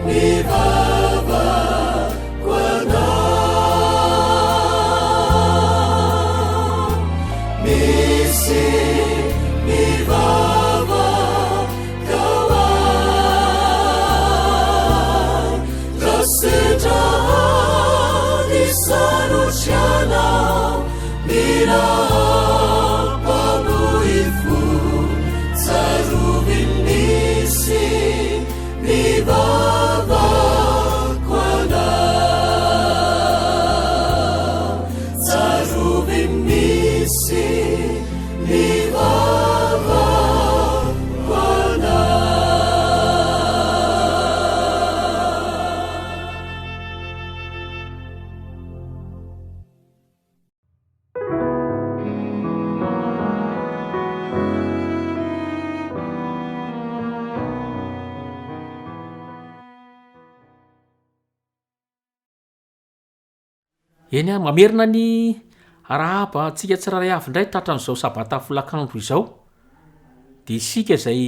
mivavaka anao Misy mivavaka ho ahy Raha sendra ady sarotra ianao Mila mpamoy fo Tsarovy misy mivavaka anao Tsarovy misy mivavaka anao. Eny a, mamerina ny arahaba antsika tsirairay avy indray tratran'izao sabata folakandro izao, de isika izay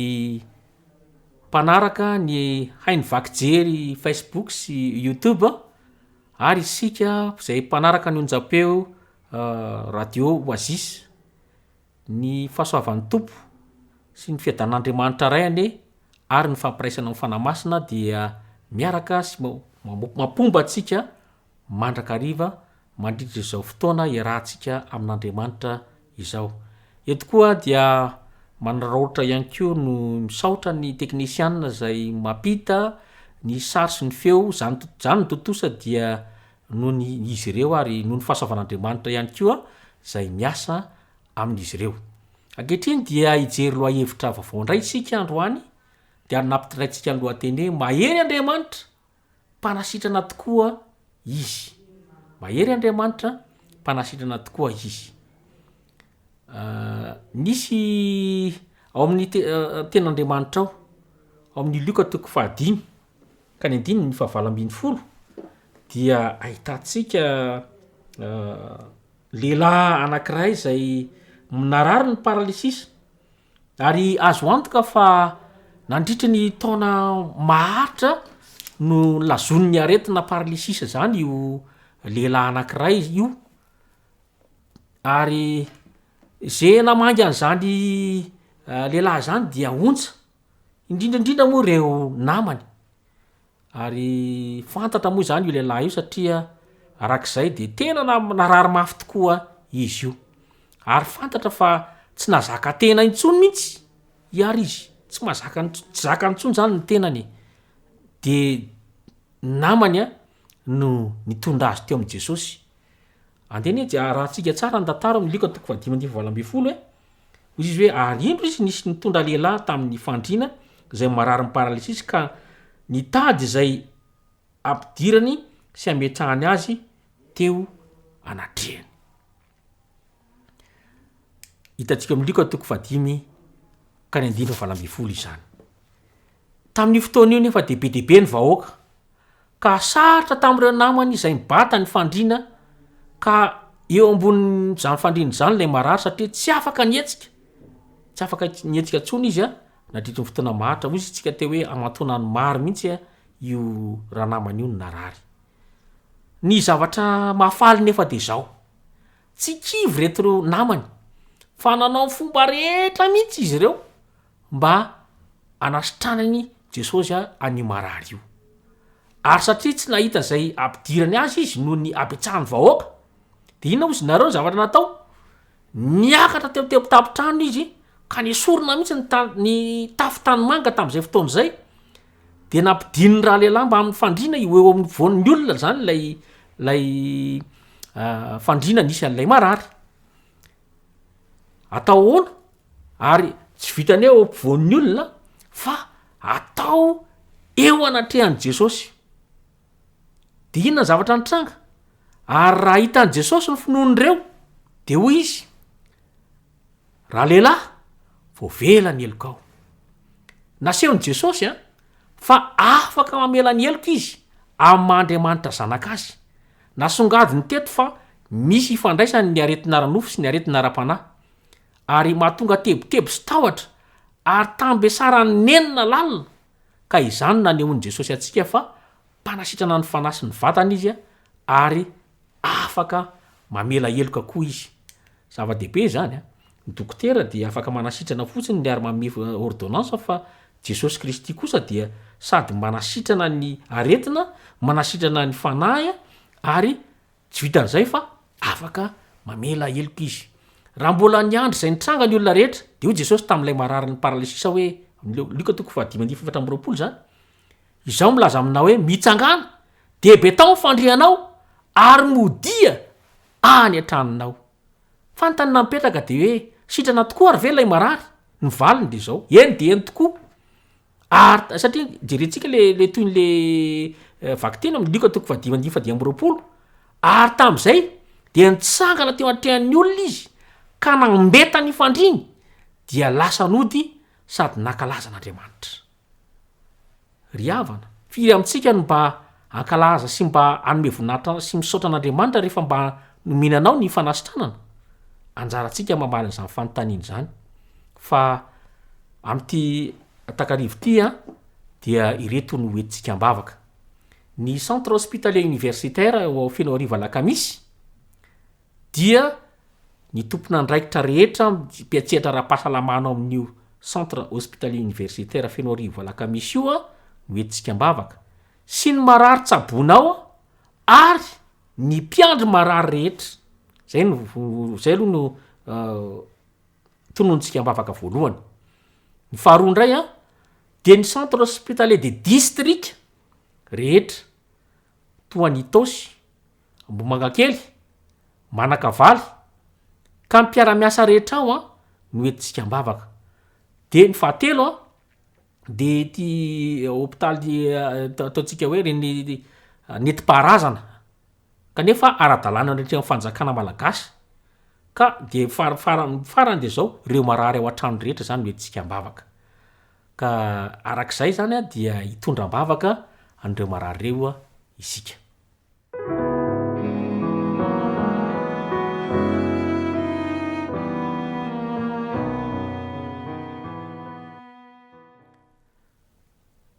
mpanaraka ny haino vaky jery facebook sy youtube ary isika izay mpanaraka ny onjam-peo Radio Oasis, ny fahasoavan'ny Tompo sy ny fiadanan'Andriamanitra Ray anie ary ny fampiraisana amin'ny Fanahy Masina dia miaraka sy mampomba antsika mandrakariva mandritra izao fotoana iarahantsika amin'Andriamanitra izao. Eto koa dia manararaotra ihany koa no misaotra ny teknisianina izay mampita ny sary sy ny feo, izany izany no tontosa dia noho ny izy ireo ary noho ny fahasoavan'Andriamanitra ihany koa izay miasa amin'izy ireo. Ankehitriny dia hijery lohahevitra vaovao indray isika androany dia nampitondraintsika ny lohateny hoe Mahery Andriamanitra, mpanasitrana tokoa Izy. Mahery Andriamanitra, mpanasitrana tokoa Izy. Nisy ao amin'ny tenin'Andriamanitra ao, ao amin'ny Lioka toko fahadimy, ka ny andininy fahavalo ambin'ny folo dia ahitantsika lehilahy anankiray izay narary ny paralysisa ary azo antoka fa nandritry ny taona maharitra no lazonin'ny aretina paralysisa zany io lehilahy anankiray io ary ze namangy an'izany lehilahy zany dia ontsa Indrindra indrindra moa ireo namany, ary fantatra moa izany io lehilahy io satria arak'izay de tena narary mafy tokoa izy io, ary fantatra fa tsy nahazaka tena intsony mihitsy iary izy, tsy mahazaka tsy zakany intsony zany ny tenany e, de ny namany a no nitondra azy teo amin'i Jesosy. Andeha anie de arahantsika tsara ny tantara amin'ny Lioka toko fahadimy ambin'ny 18 e. Hoy izy hoe, Ary indro izy nisy nitondra lehilahy tamin' ny fandriana izay mararin'ny paralysisy ka nitady izay hampidirany sy hametrahany azy teo anatrehany. Hitantsika amin'ny Lioka toko fahadimy ka ny andininy fahavalo ambin'ny folo izany. Tamin'io fotoana io nefa dia be dia be ny vahoaka ka sarotra tamin'ireo namany izay nibata ny fandriana ka. Eo ambonin'izany fandriana izany ilay marary satria tsy afaka nihetsika, tsy afaka nihetsika intsony izy nandritry ny fotoana maharitra. Hoy isika teo hoe aman-taonany maro mihitsy io ranamana io no narary. Ny zavatra mahafaly nefa dia izao, tsy kivy ireto ireo namany fa nanao ny fomba rehetra mihitsy izy ireo mba hanasitranany Jesosy an'io marary io. Ary satria tsy nahita izay hampidirany azy izy noho ny habetsahan'ny vahoaka, dia inona hozy nareo ny zavatra natao? Niakatra teo tepotapon-trano izy ka nesorina mihitsy ny ta- ny tafo tanimanga tamin'izay fotoana izay, dia nampidinin'ny ralehilahy mba amin'ny fandriana eo eo amin'ny voan'ny olona zany ilay ilay fandriana nisy an'ilay marary. Atao ahoana? Ary tsy vitan'ny hoe eo ampovoan'ny olona fa atao eo anatrehan'i Jesosy. De inona ny zavatra nitranga? Ary raha hitan'i Jesosy ny finoan'ireo, de hoy izy, Ralehilahy, voavela ny helokao. Nasehon'i Jesosy an, fa afaka mamela ny heloka izy amin'ny maha Andriamanitra Zanaka azy. Nasongadiny teto fa misy ifandraisany ny aretina ara-nofo sy ny aretina ara-panahy. Ary mahatonga tebiteby sy tahotra ary tambesaran'ny nenina lalina, ka izany no nanehoan'i Jesosy antsika fa mpanasitrana ny fanahy sy ny vatana Izy ary afaka mamela heloka koa Izy. Zava-dehibe izany an! Ny dokotera dia afaka manasitrana fotsiny ny ary manome ordonnance fa Jesosy Kristy kosa dia sady manasitrana ny aretina, manasitrana ny fanahy ary tsy vitan'izay fa afaka mamela heloka Izy. Raha mbola niandry izay nitranga ny olona rehetra dia hoy Jesosy tamin'ilay mararin'ny paralysisa hoe, Lioka toko fahadimy andininy faha-24 izany, Izaho milaza aminao hoe mitsangàna, dia betao ny fandrianao ary modia any an-tranonao. Fanontaniana mipetraka dia hoe sitrana tokoa ary ve ilay marary? Ny valiny dia izao, eny dia eny tokoa. Ary satria jerentsika le le toy ny le eh, vakiteny amin'ny Lioka toko fahadimy andininy fahadimy amby roapolo, ary tamin'izay dia nitsangana teo antrehan'ny olona izy ka nambeta ny fandriany dia lasa nody sady nankalaza an'Andriamanitra. Ry havana, firy amintsika no mba hankalaza sy mba hanome voninahitra sy misaotra an'Andriamanitra rehefa mba nomena anao ny fanasitranana? Anjarantsika mamaly an'izany fanontaniana izany. Fa amin'ity takariva ity an, dia ireto no hoentintsika am-bavaka. Ny Centre Hospitalier Universitaire ao Fenoarivo Alakamisy dia ny tompon'andraikitra rehetra mpiantsehatra ara-pahasalamana ao amin'io Centre Hospitalier Universitaire Fenoarivo Alakamisy io no entintsika am-bavaka, sy ny marary tsaboina ao ary ny mpiandry marary rehetra. Zay no zay aloha no tononontsika am-bavaka voalohany. Ny faharoa indray an, dia ny Centre Hospitalier de District rehetra toa an'i Itaosy, Ambohimangakely, Manakavaly, ka ny mpiara-miasa rehetra ao an no entintsika am-bavaka. De ny fahatelo an, de ity hopitaly ataontsika hoe reny nentim-paharazana kanefa ara-dalàna eo anatrehan'ny fanjakana malagasy ka de far- farany farany de zao, reo marary ao an-trano rehetra zany no entintsika am-bavaka. Ka arak'izay zany an dia hitondra am-bavaka an'ireo marary ireo isika.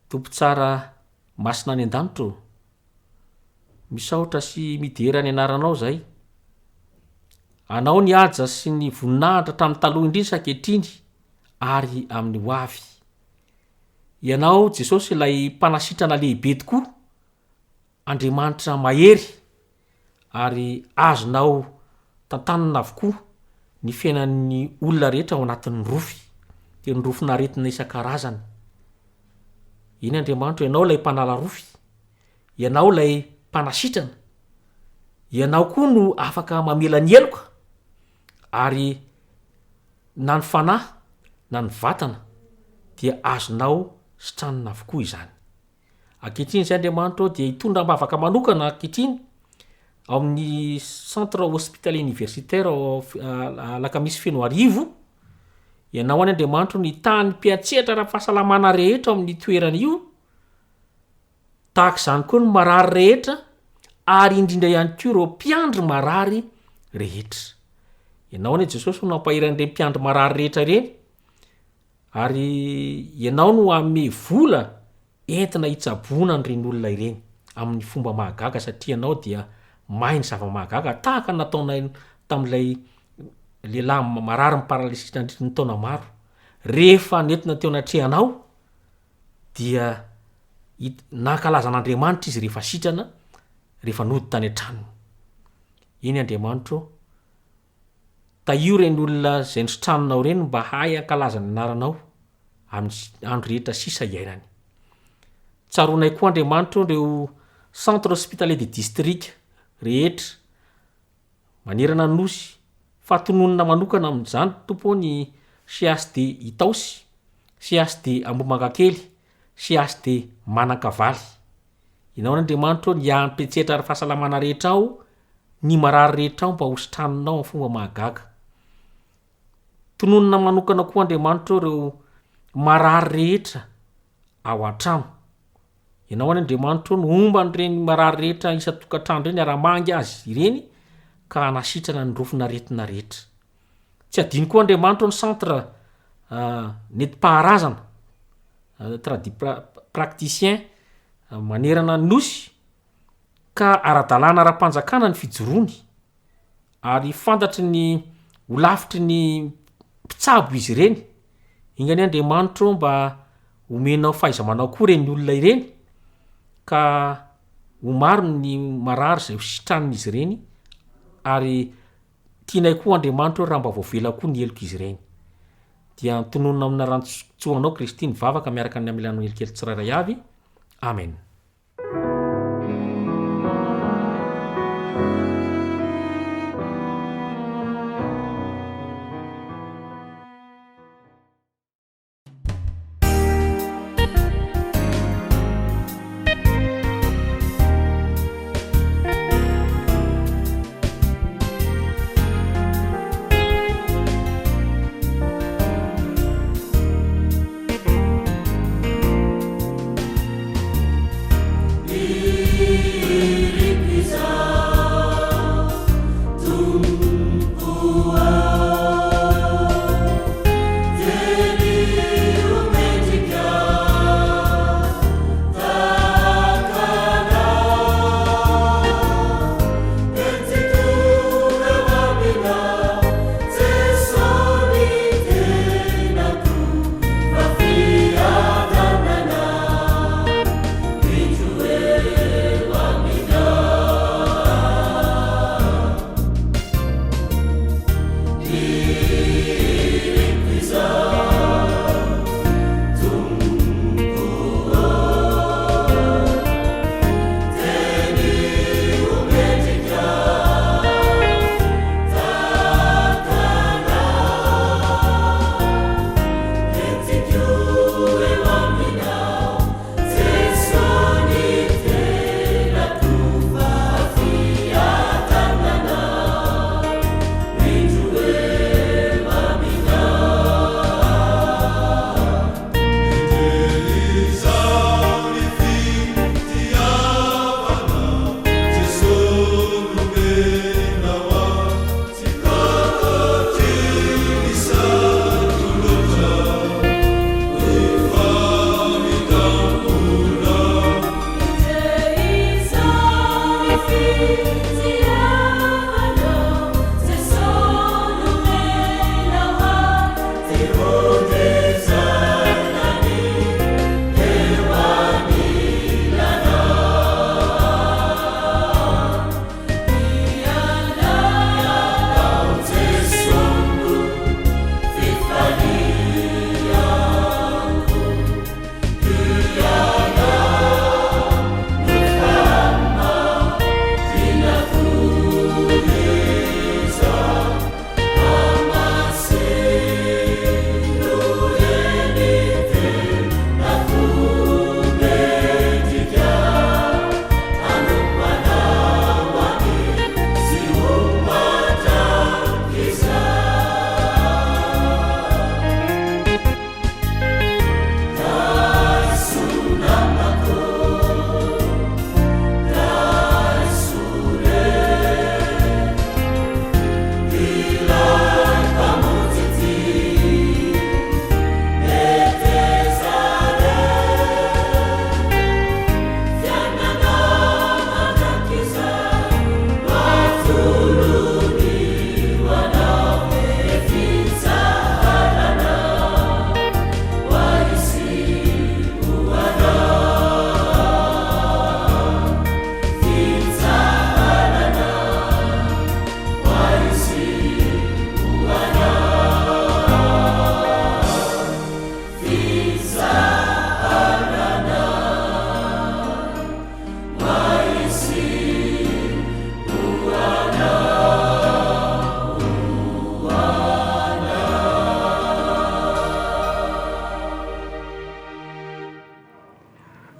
Tompo tsara masina any an-danitra ô, misaotra sy midera ny anaranao zahay. Anao ny haja sy ny voninahitra hatramin'ny taloha indrindra sy ankehitriny ary amin'ny ho avy. Ianao Jesosy ilay mpanasitrana lehibe tokoa. Andriamanitra mahery ary azonao tantanina avokoa ny fiainan'ny olona rehetra ao anatin'ny rofy, dia ny rofin'aretina isan-karazany. Eny Andriamanitra, Ianao ilay mpanala rofy, Ianao ilay mpanasitrana, Ianao koa no afaka mamela ny heloka ary na ny fanahy na ny vatana dia azonao sitranina avokoa izany. Ankehitriny izay Andriamanitra ô dia hitondra am-bavaka manokana ankehitriny ao amin'ny centre hospitalier universitaire ao Alakamisy Fenoarivo, ianao any Andriamanitra no hitaha ny mpiantsehatra ara-pahasalamana rehetra ao amin'io toerana io, tahaka izany koa ny marary rehetra ary indrindra ihany koa ireo mpiandry marary. rehetra. Ianao anie Jesosy no nampahery an'ireny mpiandry marary rehetra ireny, ary Ianao no hanome vola entina hitsaboana an'ireny olona ireny amin'ny fomba mahagaga satria Ianao dia mahay ny zava-mahagaga tahaka ny nataonay tamin'ilay lehilahy marary ny paralysis nandritry ny taona maro. Rehefa nentina teo anatrehanao dia hit- nankalaza an'Andriamanitra izy rehefa sitrana, rehefa nody tany an-tranony. Eny Andriamanitro ô, tahio ireny olona izay nositraninao ireny mba hahay hankalaza ny anaranao amin'ny andro rehetra sisa iainany. Tsaroanay koa Andriamanitro ô ireo centre hospitalier de district rehetra manerana ny Nosy, fa tononina manokana amin'izany Tompo ô ny CHD Itaosy, CHD Ambohimangakely, CHD Manankavaly. Ianao anie Andriamanitra ô ny hiampetsetra ara-fahasalamana rehetra ao, ny marary rehetra ao mba ho sitraninao amin'ny fomba mahagaga. Tononina manokana koa Andriamanitra ô ireo marary rehetra ao an-trano. Ianao anie Andriamanitra ô no homba an'ireny marary rehetra isan-tokantrano ireny ara-mangy azy ireny ka hanasitrana ny rofin'aretina rehetra. Tsy adino koa Andriamanitra ô ny centre nentim-paharazana, tradipracticien manerana ny Nosy ka ara-dalàna ara-panjakana ny fijoroany ary fantatry ny holafitry ny mpitsabo izy ireny. Enga anie Andriamanitra ô mba omenao fahaiza-manao koa ireny olona ireny ka ho maro ny marary izay ho sitranin'izy ireny ary tianay koa Andriamanitra ô raha mba voavela koa ny helok'izy ireny. Dia antononina amin'ny anaran-tsoanao Kristy ny vavaka miaraka amin'ny amelanao helokely tsirairay avy. Amen.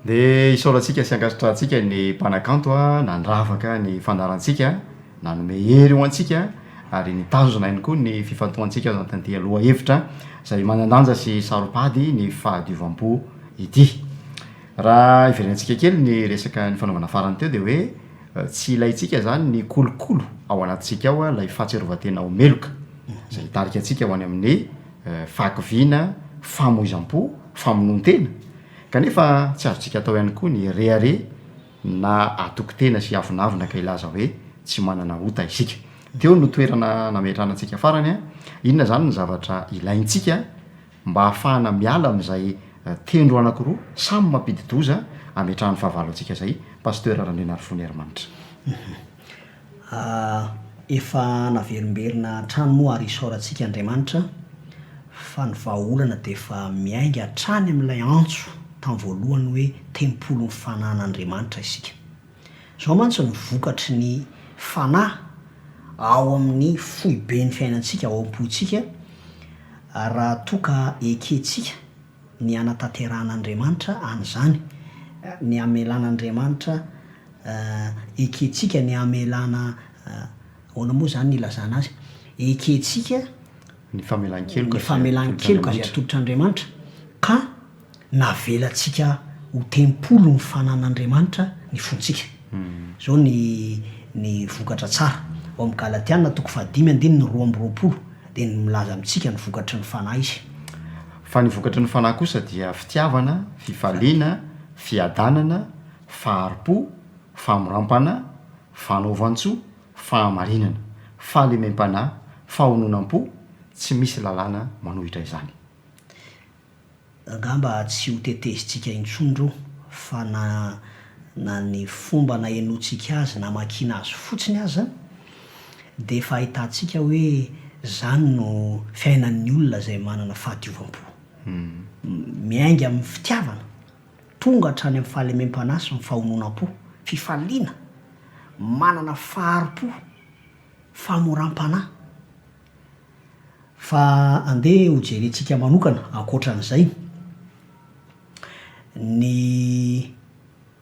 Dia isaorantsika sy ankasitrahantsika ny mpanakanto nandravaka ny fandaharantsika, nanome hery ho antsika ary nitazona ihany koa ny fifantohantsika ao anatin'ity lohahevitra izay manan-danja sy saro-pady ny fahadiovam-po ity. Raha hiverenantsika kely ny resaka nifanaovana farany teo dia hoe tsy ilaintsika izany ny kolokolo ao anatintsika ao ilay fahatsiarovan-tena ho meloka izay hitarika antsika ho any amin'ny fahakiviana, famoizam-po, famonoan-tena. Kanefa tsy azontsika atao ihany koa ny hirehareha na hatoky tena sy hiavonavona ka hilaza hoe tsy manana ota isika. Teo no toerana nametrahana antsika farany, inona izany ny zavatra ilaintsika mba hahafahana miala amin'izay tendro anankiroa samy mampidi-doza ametrahan'ny fahavalo antsika izay, Pasteur Randrianarivony Herimanitra. Efa naverimberina hatrany moa ary isaorantsika Andriamanitra fa ny vahaolana dia efa miainga hatrany amin'ilay antso tamin'ny voalohany hoe tempolin'ny fanan'Andriamanitra isika. Izao mantsy no vokatry ny fanahy ao amin'ny foiben'ny fiainantsika, ao am-pontsika, raha toa ka ekentsika ny hanatanterahan'Andriamanitra an'izany, ny hamelan'Andriamanitra Ekentsika ny hamelana, ahoana moa izany ny ilazana azy? Ekentsika Ny famelan-keloka ny famelan-keloka izay atolotr'Andriamanitra, ka navelantsika ho tempoly ny fanan'Andriamanitra ny fontsika. Izao ny ny vokatra tsara. Ao amin'ny Galatiana toko fahadimy andininy 22 dia ny milaza amintsika ny vokatry ny Fanahy izy. Fa ny vokatry ny Fanahy kosa dia fitiavana, fifaliana, fiadanana, fahari-po, famoram-panahy, fanaovan-tsoa, fahamarinana, fahalemem-panahy, fahononam-po, tsy misy lalàna manohitra izany. Angamba tsy ho tetezintsika intsony ireo fa na na ny fomba nahenoantsika azy namakiana azy fotsiny aza dia efa ahitantsika hoe izany no fiainan'ny olona izay manana fahadiovam-po. Miainga amin'ny fitiavana. Tonga hatrany amin'ny fahalemem-panahy sy ny fahononam-po, fifaliana, manana fahari-po, fahamoram-panahy. Fa andeha hojerentsika manokana ankoatra an'izay ny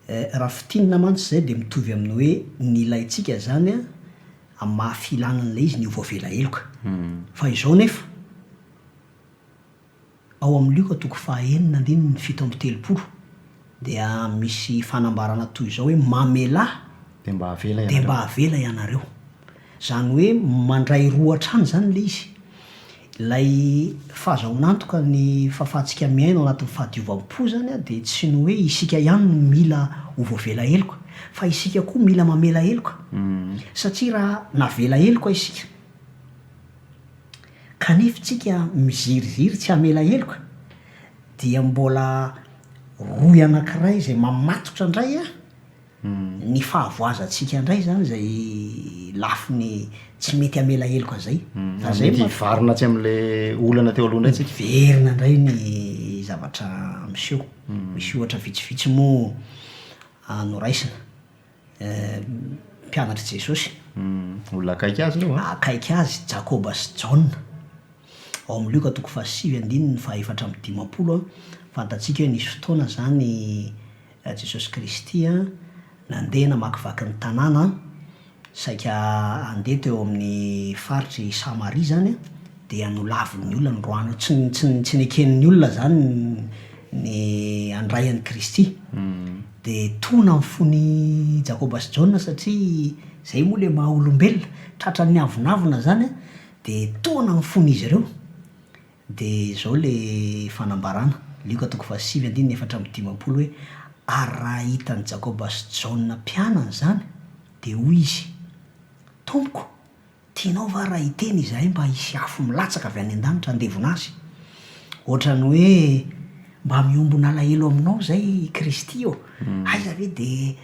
raha fintinina mantsy izay dia mitovy amin'ny hoe ny ilaintsika izany amin'ny maha filana an'ilay izy ny ho voavela heloka. Fa izao nefa. Ao amin'ny Lioka toko fahaenina andininy 37 dia misy fanambarana toy izao hoe mamelà Dia mba havela dia ianareo. mba havela ianareo. Izany hoe mandray roa hatrany izany ilay izy. Ilay fahazahoan'antoka ny fahafahantsika miaina ao anatin'ny fahadiovam-po izany dia tsy ny hoe isika ihany no mila ho voavela heloka fa isika koa mila mamela heloka. Satria raha navela heloka isika, Kanefa tsika miziriziry tsy hamela heloka dia mbola rohy anakiray izay mamatotra indray an, ny fahavoazantsika indray izany izay lafiny tsy mety hamela heloka izay. Fa zay mety hivarina atsy amin'le olana teo aloha indray tsika. Miverina indray ny zavatra miseho. Misy ohatra vitsivitsy moa noraisina. Mpianatr'i Jesosy. Olona akaiky azy ireo an? Akaiky azy, Jakoba sy Jaona. Ao amin'ny Lioka toko fahasivy andininy fahaefatra amby dimampolo, fantatsika hoe nisy fotoana izany Jesosy Kristy nandeha namakivaky ny tanàna, saika handeha teo amin'ny faritr'i Samaria izany, dia nolavin'ny olona, noroahana, tsy tsy tsy neken'ny olona izany ny handray an'i Kristy. Dia tona ny fon'i Jakoba sy Jaona satria izay moa ilay maha olombelona, tratran'ny avonavona izany an, dia tona ny fon'izy ireo. Dia izao ilay fanambarana, Lioka toko fahasivy andininy 54 hoe, Ary raha hitan'i Jakoba sy Jaona mpianany izany, dia hoy izy, Tompoko, Tianao va raha hiteny izahay mba hisy afo milatsaka avy any an-danitra handevona azy? Ohatran'ny hoe mba miombona alahelo aminao izay i Kristy ô! Aiza ve dia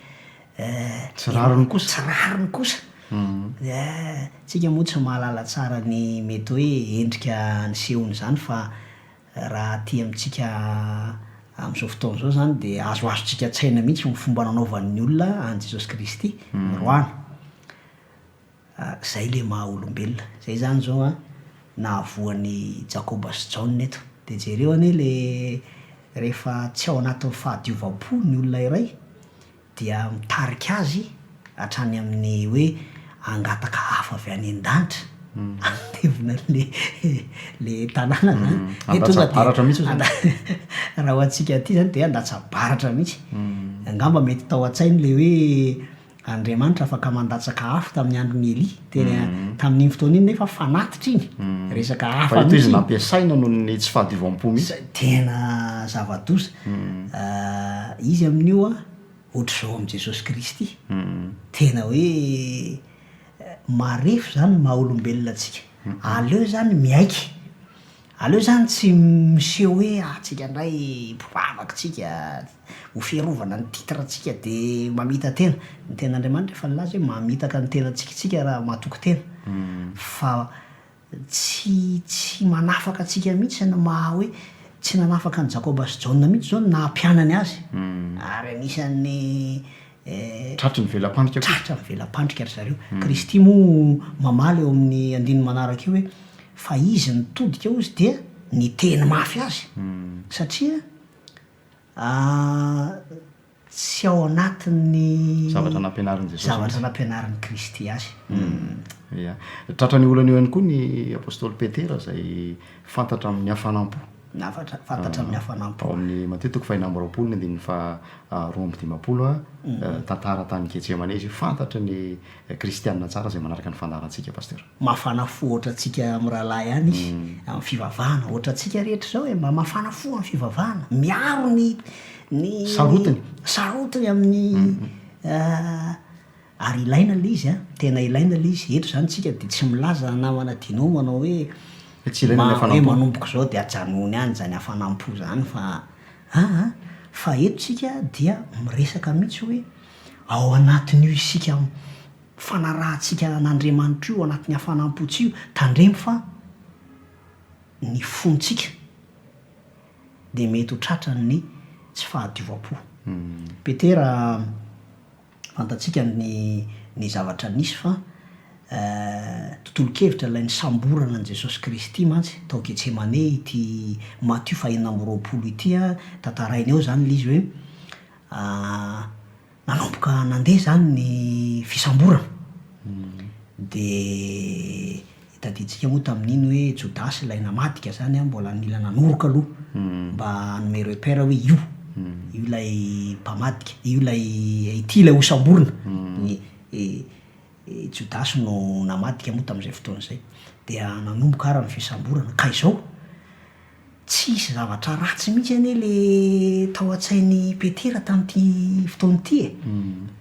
eh, Tsy rariny kosa. Tsy rariny kosa. Eh, tsika moa tsy mahalala tsara ny mety hoe endrika nisehon'izany fa raha aty amintsika amin'izao fotoana izao izany dia azoazontsika an-tsaina mihitsy ny fomba nanaovan'ny olona an'i Jesosy Kristy, noroahana. Zay le maha olombelona. Zay zany zao an nahavoa an'i Jakoba sy Jaona eto. De jereo anie le. Rehefa tsy ao anatin'ny fahadiovam-po ny olona iray dia mitarika azy hatrany amin'ny hoe hangataka afo avy any an-danitra handevona an'le le tanàna zany. Hoe tonga dia Handatsa-baratra mihitsy zany. Raha ho antsika aty zany dia handatsa-baratra mihitsy. Angamba mety tao an-tsainy le hoe Andriamanitra afaka mandatsaka afo tamin'ny andron'i Elia, teny tamin'iny fotoana iny nefa fanatitra iny, resaka hafa Fa eto mihitsy izy iny. nampiasaina noho ny tsy fahadiovam-po mihitsy. Tena zava-doza. Izy amin'io an, ohatr'izao amin'i Jesosy Kristy. Tena hoe marefo izany ny maha olombelona antsika. Aleo izany miaiky. Aleo izany tsy miseho hoe ah tsika indray mpivavaka tsika, ho fiarovana ny titre tsika de mamita-tena. Ny tenin'Andriamanitra efa nilaza hoe mamitaka ny tenantsika isika raha matoky tena. Fa tsy tsy manafaka antsika mihitsy ny maha hoe tsy nanafaka an'i Jakoba sy Jaona mihitsy izao ny naha mpianany azy. Ary anisan'ny Tratry ny vela-pandrika koa. Tratra ny vela-pandrika ry zareo. Kristy moa mamaly eo amin'ny andininy manaraka io hoe, fa izy nitodika hozy dia niteny mafy azy, satria tsy ao anatin'ny Zavatra nampianarin'i Jesosy zavatra nampianarin'i Kristy azy. Ia. Tratran'io olana io ihany koa ny apostoly Petera izay fantatra amin'ny hafanam-po. Nafatra, fantatra amin'ny hafanam-po. Ao amin'ny Matio toko fahenina amby 20 ny andininy faha 52, tantara tany Getsemane izy io, fantatry ny kristiana tsara izay manaraka ny fandaharantsika Pasteur. Mafana fo ohatrantsika mirahalahy ihany izy amin'ny fivavahana, ohatrantsika rehetra izao e, mba mafana fo amin'ny fivavahana, miaro ny ny Sarotiny. sarotiny amin'ny Ary ilaina ilay izy an, tena ilaina ilay izy, eto izany tsika dia tsy milaza namana Dino manao hoe Tsy ilaina ny hoe hafanam-po. manomboka izao dia ajanony any izany hafanam-po izany fa aa fa eto tsika dia miresaka mihitsy hoe ao anatin'io isika fanarahantsika an'Andriamanitra io, ao anatin'ny hafanam-pontsika io, tandremo fa ny fontsika dia mety ho tratran'ny tsy fahadiovam-po. Petera. Fantatsika ny ny zavatra nisy fa tontolon-kevitra ilay nisamborana an'i Jesosy Kristy mantsy tao Getsemane ity Matio faha 26 ity a, tantarainy ao izany ilay izy hoe nanomboka nandeha izany ny fisamborana dia Tadidintsika moa tamin'iny hoe Jodasy ilay namadika zany an, mbola nila nanoroka aloha mba hanome repère hoe io, io ilay mpamadika, io ilay, ity ilay hosamborina. Ny i Jodasy no namadika moa tamin'izay fotoana izay. Dia nanomboka ary ny fisamborana. Ka izao. Tsisy zavatra ratsy mihitsy anie le tao an-tsain'i Petera tamin'ity fotoana ity e!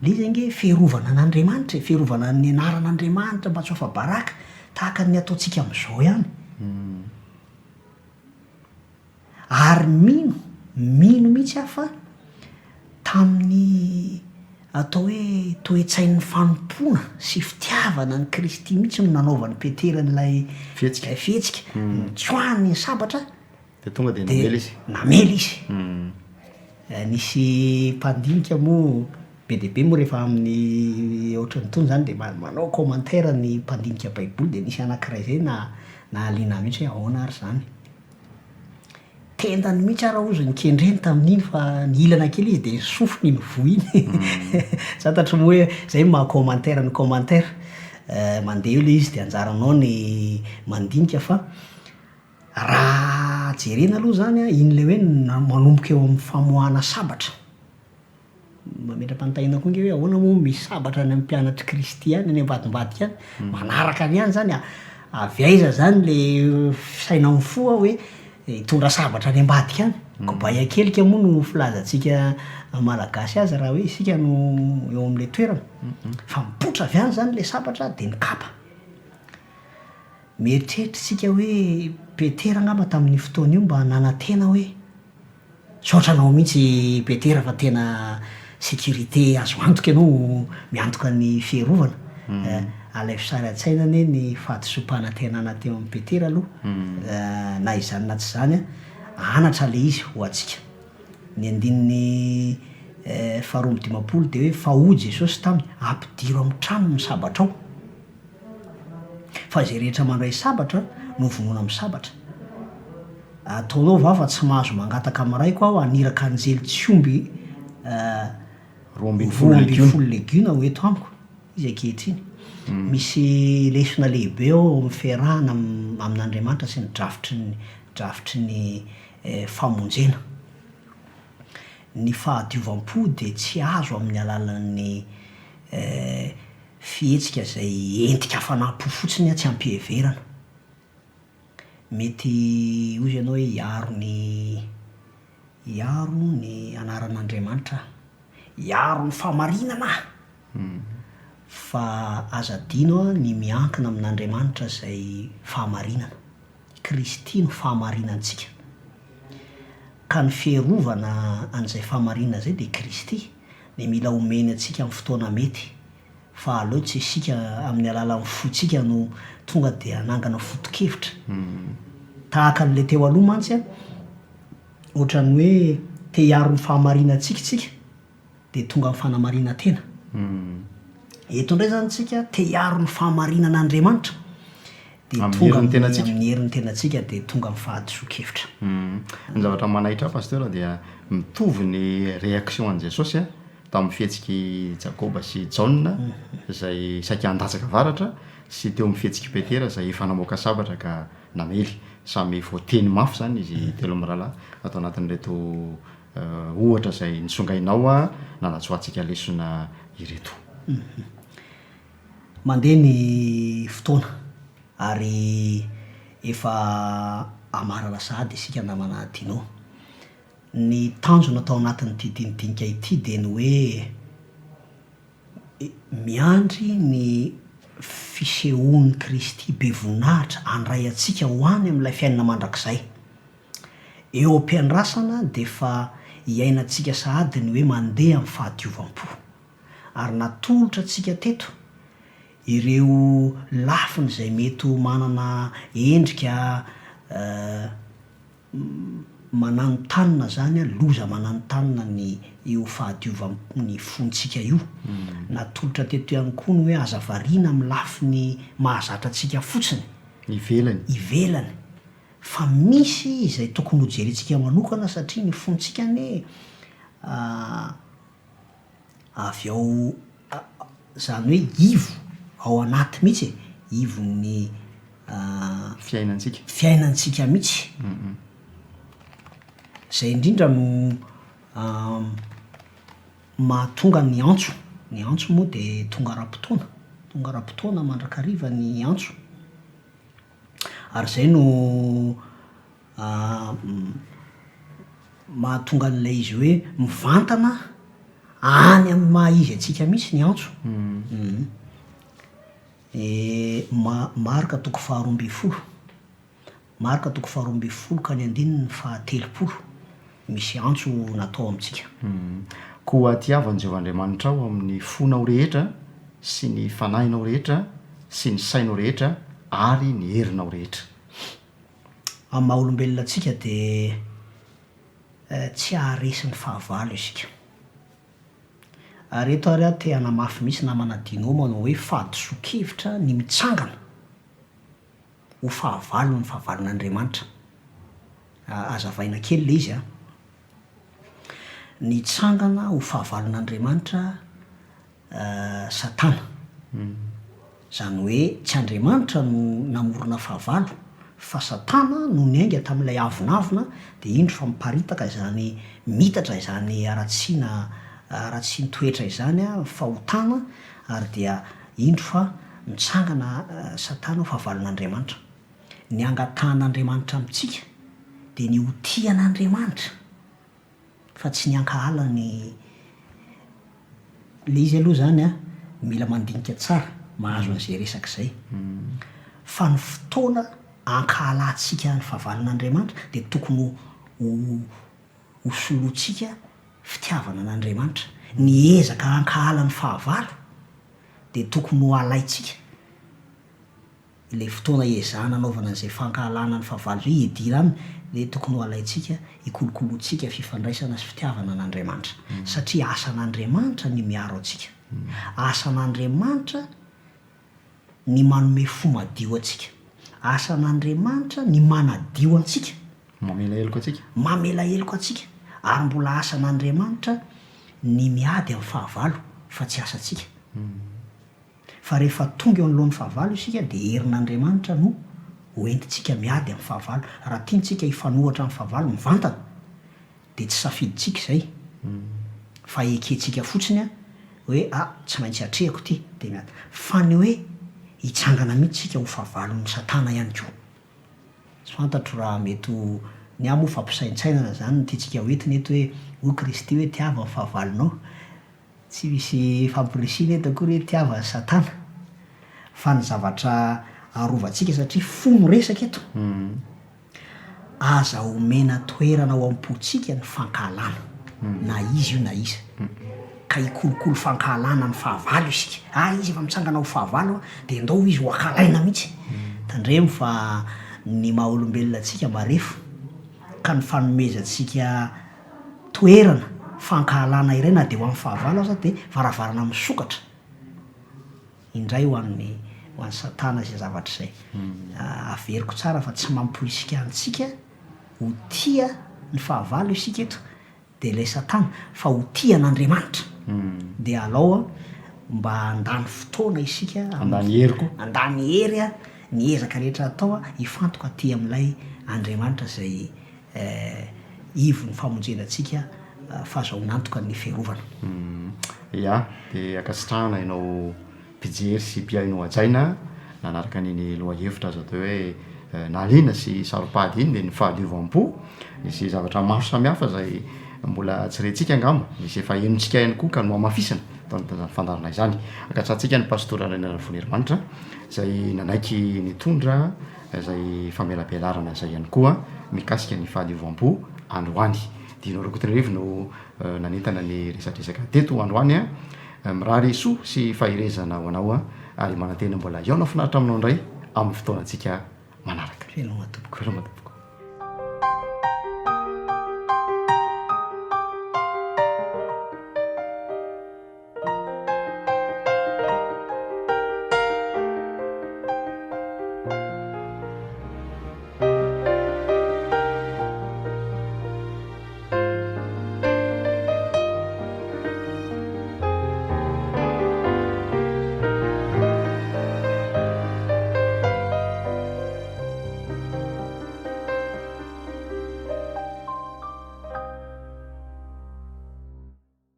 Le izy ange fiarovana an'Andriamanitra e, fiarovana ny anaran'Andriamanitra mba tsy ho afa-baraka, tahaka ny ataontsika amin'izao ihany. Ary mino, mino mihitsy aho fa tamin'ny atao hoe toe-tsain'ny fanompoana sy fitiavana an'i Kristy mihitsy no nanaovan'i Petera an'ilay Fihetsika. fihetsika, nitsoahany ny sabatra Dia tonga dia dia namely izy. namely izy. Nisy mpandinika moa, be dia be moa rehefa amin'ny ohatran'itony izany dia manao commentaire ny mpandinika baiboly dia nisy anankiray izay na- nahaliana ahy mihitsy hoe ahoana ary izany. Tendany mihitsy ara hozy ny kendreny tamin'iny fa nihilana kely izy dia sofiny iny voa iny. Tsy fantatro moa hoe zay ny maha commentaire ny commentaire. Mandeha eo ilay izy dia anjaranao ny mandinika fa raha jerena aloha izany an, iny ilay hoe manomboka eo amin'ny famoahana sabatra. Mametra-panontaniana koa ange hoe ahoana moa misy sabatra any amin'ny mpianatr'i Kristy any, any ambadimbadika any? Manaraka any ihany izany, avy aiza izany le fisaina mifoha hoe hitondra sabatra any ambadika any? Kobay an-kelika moa no filazantsika Malagasy azy raha hoe isika no eo amin'ilay toerana. Fa mipoitra avy any izany ilay sabatra dia mikapa. Mieritreritra isika hoe Petera angamba tamin'io fotoana io mba nanantena hoe. Misaotra anao mihitsy Petera fa tena sécurité azo antoka ianao miantoka ny fiarovana. Alaivo sary an-tsaina anie ny fahadisoam-panantenana teo amin'i Petera aloha na izany na tsy izany anatra ilay izy ho antsika. Ny andininy faharoa amby dimampolo dia hoe fa hoy Jesosy taminy, ampidiro amin'ny tranony ny sabatrao. Fa izay rehetra mandray sabatra no vonoina amin'ny sabatra. Ataonao va fa tsy mahazo mangataka amin'ny Raiko aho haniraka anjely tsy omby 12 legiona ho eto amiko? Izy ankehitriny. Misy lesona lehibe ao amin'ny fiarahana amin'Andriamanitra sy ny drafitry ny drafitry ny famonjena. Ny fahadiovam-po dia tsy azo amin'ny alalan'ny fihetsika izay entin-kafanam-po fotsiny tsy am-piheverana. Mety hozy ianao hoe hiaro ny hiaro ny anaran'Andriamanitra aho, hiaro ny fahamarinana aho. Fa aza adino ny miankina amin'Andriamanitra izay fahamarinana. I Kristy no fahamarinantsika. Ka ny fiarovana an'izay fahamarinana izay dia Kristy, dia mila omeny antsika amin'ny fotoana mety. Fa aleo tsy isika amin'ny alalan'ny fontsika no tonga dia hanangana foto-kevitra. Tahaka an'ilay teo aloha mantsy an, ohatran'ny hoe te hiaro ny fahamarinantsika isika dia tonga amin'ny fanamarinan-tena. Eto indray izany isika te hiaro ny fahamarinan'Andriamanitra dia tonga amin'ny herin'ny tenantsika dia tonga amin'ny fahadisoan-kevitra. Ny zavatra manaitra ahy Pasteur dia mitovy ny réaction an'i Jesosy an, tamin'ny fihetsik'i Jakoba sy Jaona izay saika handatsaka varatra sy teo amin'ny fihetsik'i Petera izay efa namoaka sabatra ka namely. Samy voateny mafy izany izy telo mirahalahy ato anatin'ireto ohatra izay nisongainao nanatsoahantsika lesona ireto. Mandeha ny fotoana ary efa hamarana sahady isika namana Dino. Ny tanjona tao anatin'ity dinidinika ity dia ny hoe miandry ny fisehoan'i Kristy be voninahitra handray antsika ho any amin'ilay fiainana mandrakizay. Eo am-piandrasana dia efa iainantsika sahady ny hoe mandeha amin'ny fahadiovam-po. Ary natolotra antsika teto ireo lafiny izay mety ho manana endrika Mananontanona zany an, loza mananontanona ny io fahadiovan ny fontsika io. Natolotra teto ihany koa ny hoe aza variana amin'ny lafiny mahazatra antsika fotsiny. Ivelany. Ivelany. Fa misy izay tokony hojerentsika manokana satria ny fontsika anie avy ao izany hoe ivo ao anaty mihitsy e, ivon'ny Fiainantsika. Fiainantsika mihitsy. Izay indrindra no mahatonga ny antso, ny antso moa dia tonga ara-potoana, tonga ara-potoana mandrakariva ny antso. Ary izay no Mahatonga an'ilay izy hoe mivantana any amin'ny maha izy antsika mihitsy ny antso. Marka toko faharoa ambin'ny folo, Marka toko faharoa ambin'ny folo ka ny andininy fahatelopolo, misy antso natao amintsika. Koa tiavo an'i Jehovah Andriamanitrao amin'ny fonao rehetra sy ny fanahinao rehetra sy ny sainao rehetra ary ny herinao rehetra. Amin'ny maha olombelona antsika dia tsy haharesy ny fahavalo isika. Ary eto ary aho te hanamafy mihitsy namana Dino manao hoe fahadisoan-kevitra ny mitsangana ho fahavalon'ny fahavalon'Andriamanitra. Hazavaina kely ilay izy an. Nitsangana ho fahavalon'Andriamanitra Satana. Izany hoe tsy Andriamanitra no namorona fahavalo fa Satana no niainga tamin'ilay avonavona dia indro fa miparitaka izany miitatra izany haratsiana haratsian-toetra izany, fahotana ary dia indro fa mitsangana Satana ho fahavalon'Andriamanitra. Ny angatahan'Andriamanitra amintsika dia ny ho tia an'Andriamanitra. Fa tsy ny hankahala ny le izy aloha zany an, mila mandinika tsara mahazo an'izay resaka izay. Fa ny fotoana ankahalantsika ny fahavalon'Andriamanitra dia tokony ho ho solointsika fitiavana an'Andriamanitra. Ny ezaka hankahala ny fahavalo dia tokony ho alaintsika. Ilay fotoana iezahana anaovana an'izay fankahalana ny fahavalo izay, hiadiana aminy, dia tokony ho alaintsika hikolokoloantsika fifandraisana sy fitiavana an'Andriamanitra. Satria asan'Andriamanitra ny miaro antsika. Asan'Andriamanitra ny manome fo madio antsika. Asan'Andriamanitra ny manadio antsika. Mamela heloka antsika. Mamela heloka antsika. Ary mbola asan'Andriamanitra ny miady amin'ny fahavalo fa tsy asantsika. Fa rehefa tonga eo anoloan'ny fahavalo isika dia herin'Andriamanitra no ho entintsika miady amin'ny fahavalo. Raha tiantsika hifanohatra amin'ny fahavalo mivantana dia tsy safidintsika izay fa ekentsika fotsiny hoe ah tsy maintsy atrehako ity dia miady. Fa ny hoe hitsangana mihitsy isika ho fahavalon'i Satana ihany koa. Tsy fantatro raha mety ho, ny ahy moa fampisaintsainana izany no tiantsika ho entina eto hoe hoy Kristy hoe tiavo ny fahavalonao. Tsy misy famporisihina eto akory hoe tiava an'i Satana, fa ny zavatra arovantsika satria fo miresaka eto, aza omena toerana ao am-pontsika ny fankahalana, na iza io na iza, ka hikolokolo fankahalana ny fahavalo isika, ah izy efa mitsangana ho fahavalo an, dia ndao izy ho ankahalaina mihitsy, tandremo fa ny maha olombelona antsika marefo, ka ny fanomezantsika toerana fankahalana iray na dia ho an'ny fahavalo aza dia varavarana misokatra indray ho an'ny ho an'i Satana izay zavatra izay. Averiko tsara fa tsy mamporisika antsika ho tia ny fahavalo isika eto dia ilay Satana fa ho tia an'Andriamanitra. Dia alao mba handany fotoana isika Handany hery koa. Handany hery ny ezaka rehetra atao hifantoka aty amin'ilay Andriamanitra izay ivon'ny famonjena antsika fahazahoana antoka ny fiarovana. Ya, dia ankasitrahana ianao mpijery sy mpihaino hajaina nanaraka an'iny lohahevitra azo atao hoe nahaliana sy saro-pady iny dia ny fahadiovam-po. Nisy zavatra maro samihafa izay mbola tsy rentsika angamba, nisy efa henontsika ihany koa ka nohamafisina tao anatin'izany fandaharana izany. Ankasitrahantsika ny Pastora Rainarivonerimanitra izay nanaiky nitondra izay famelabelarana izay ihany koa mikasika ny fahadiovam-po androany. Dino Rakotonarivo no nanentana ny resadresaka teto androany. Mirary soa sy faherezana ho anao ary manantena mbola hihaona finaritra aminao indray amin'ny fotoanantsika manaraka. Veloma tompoko. Veloma tompoko.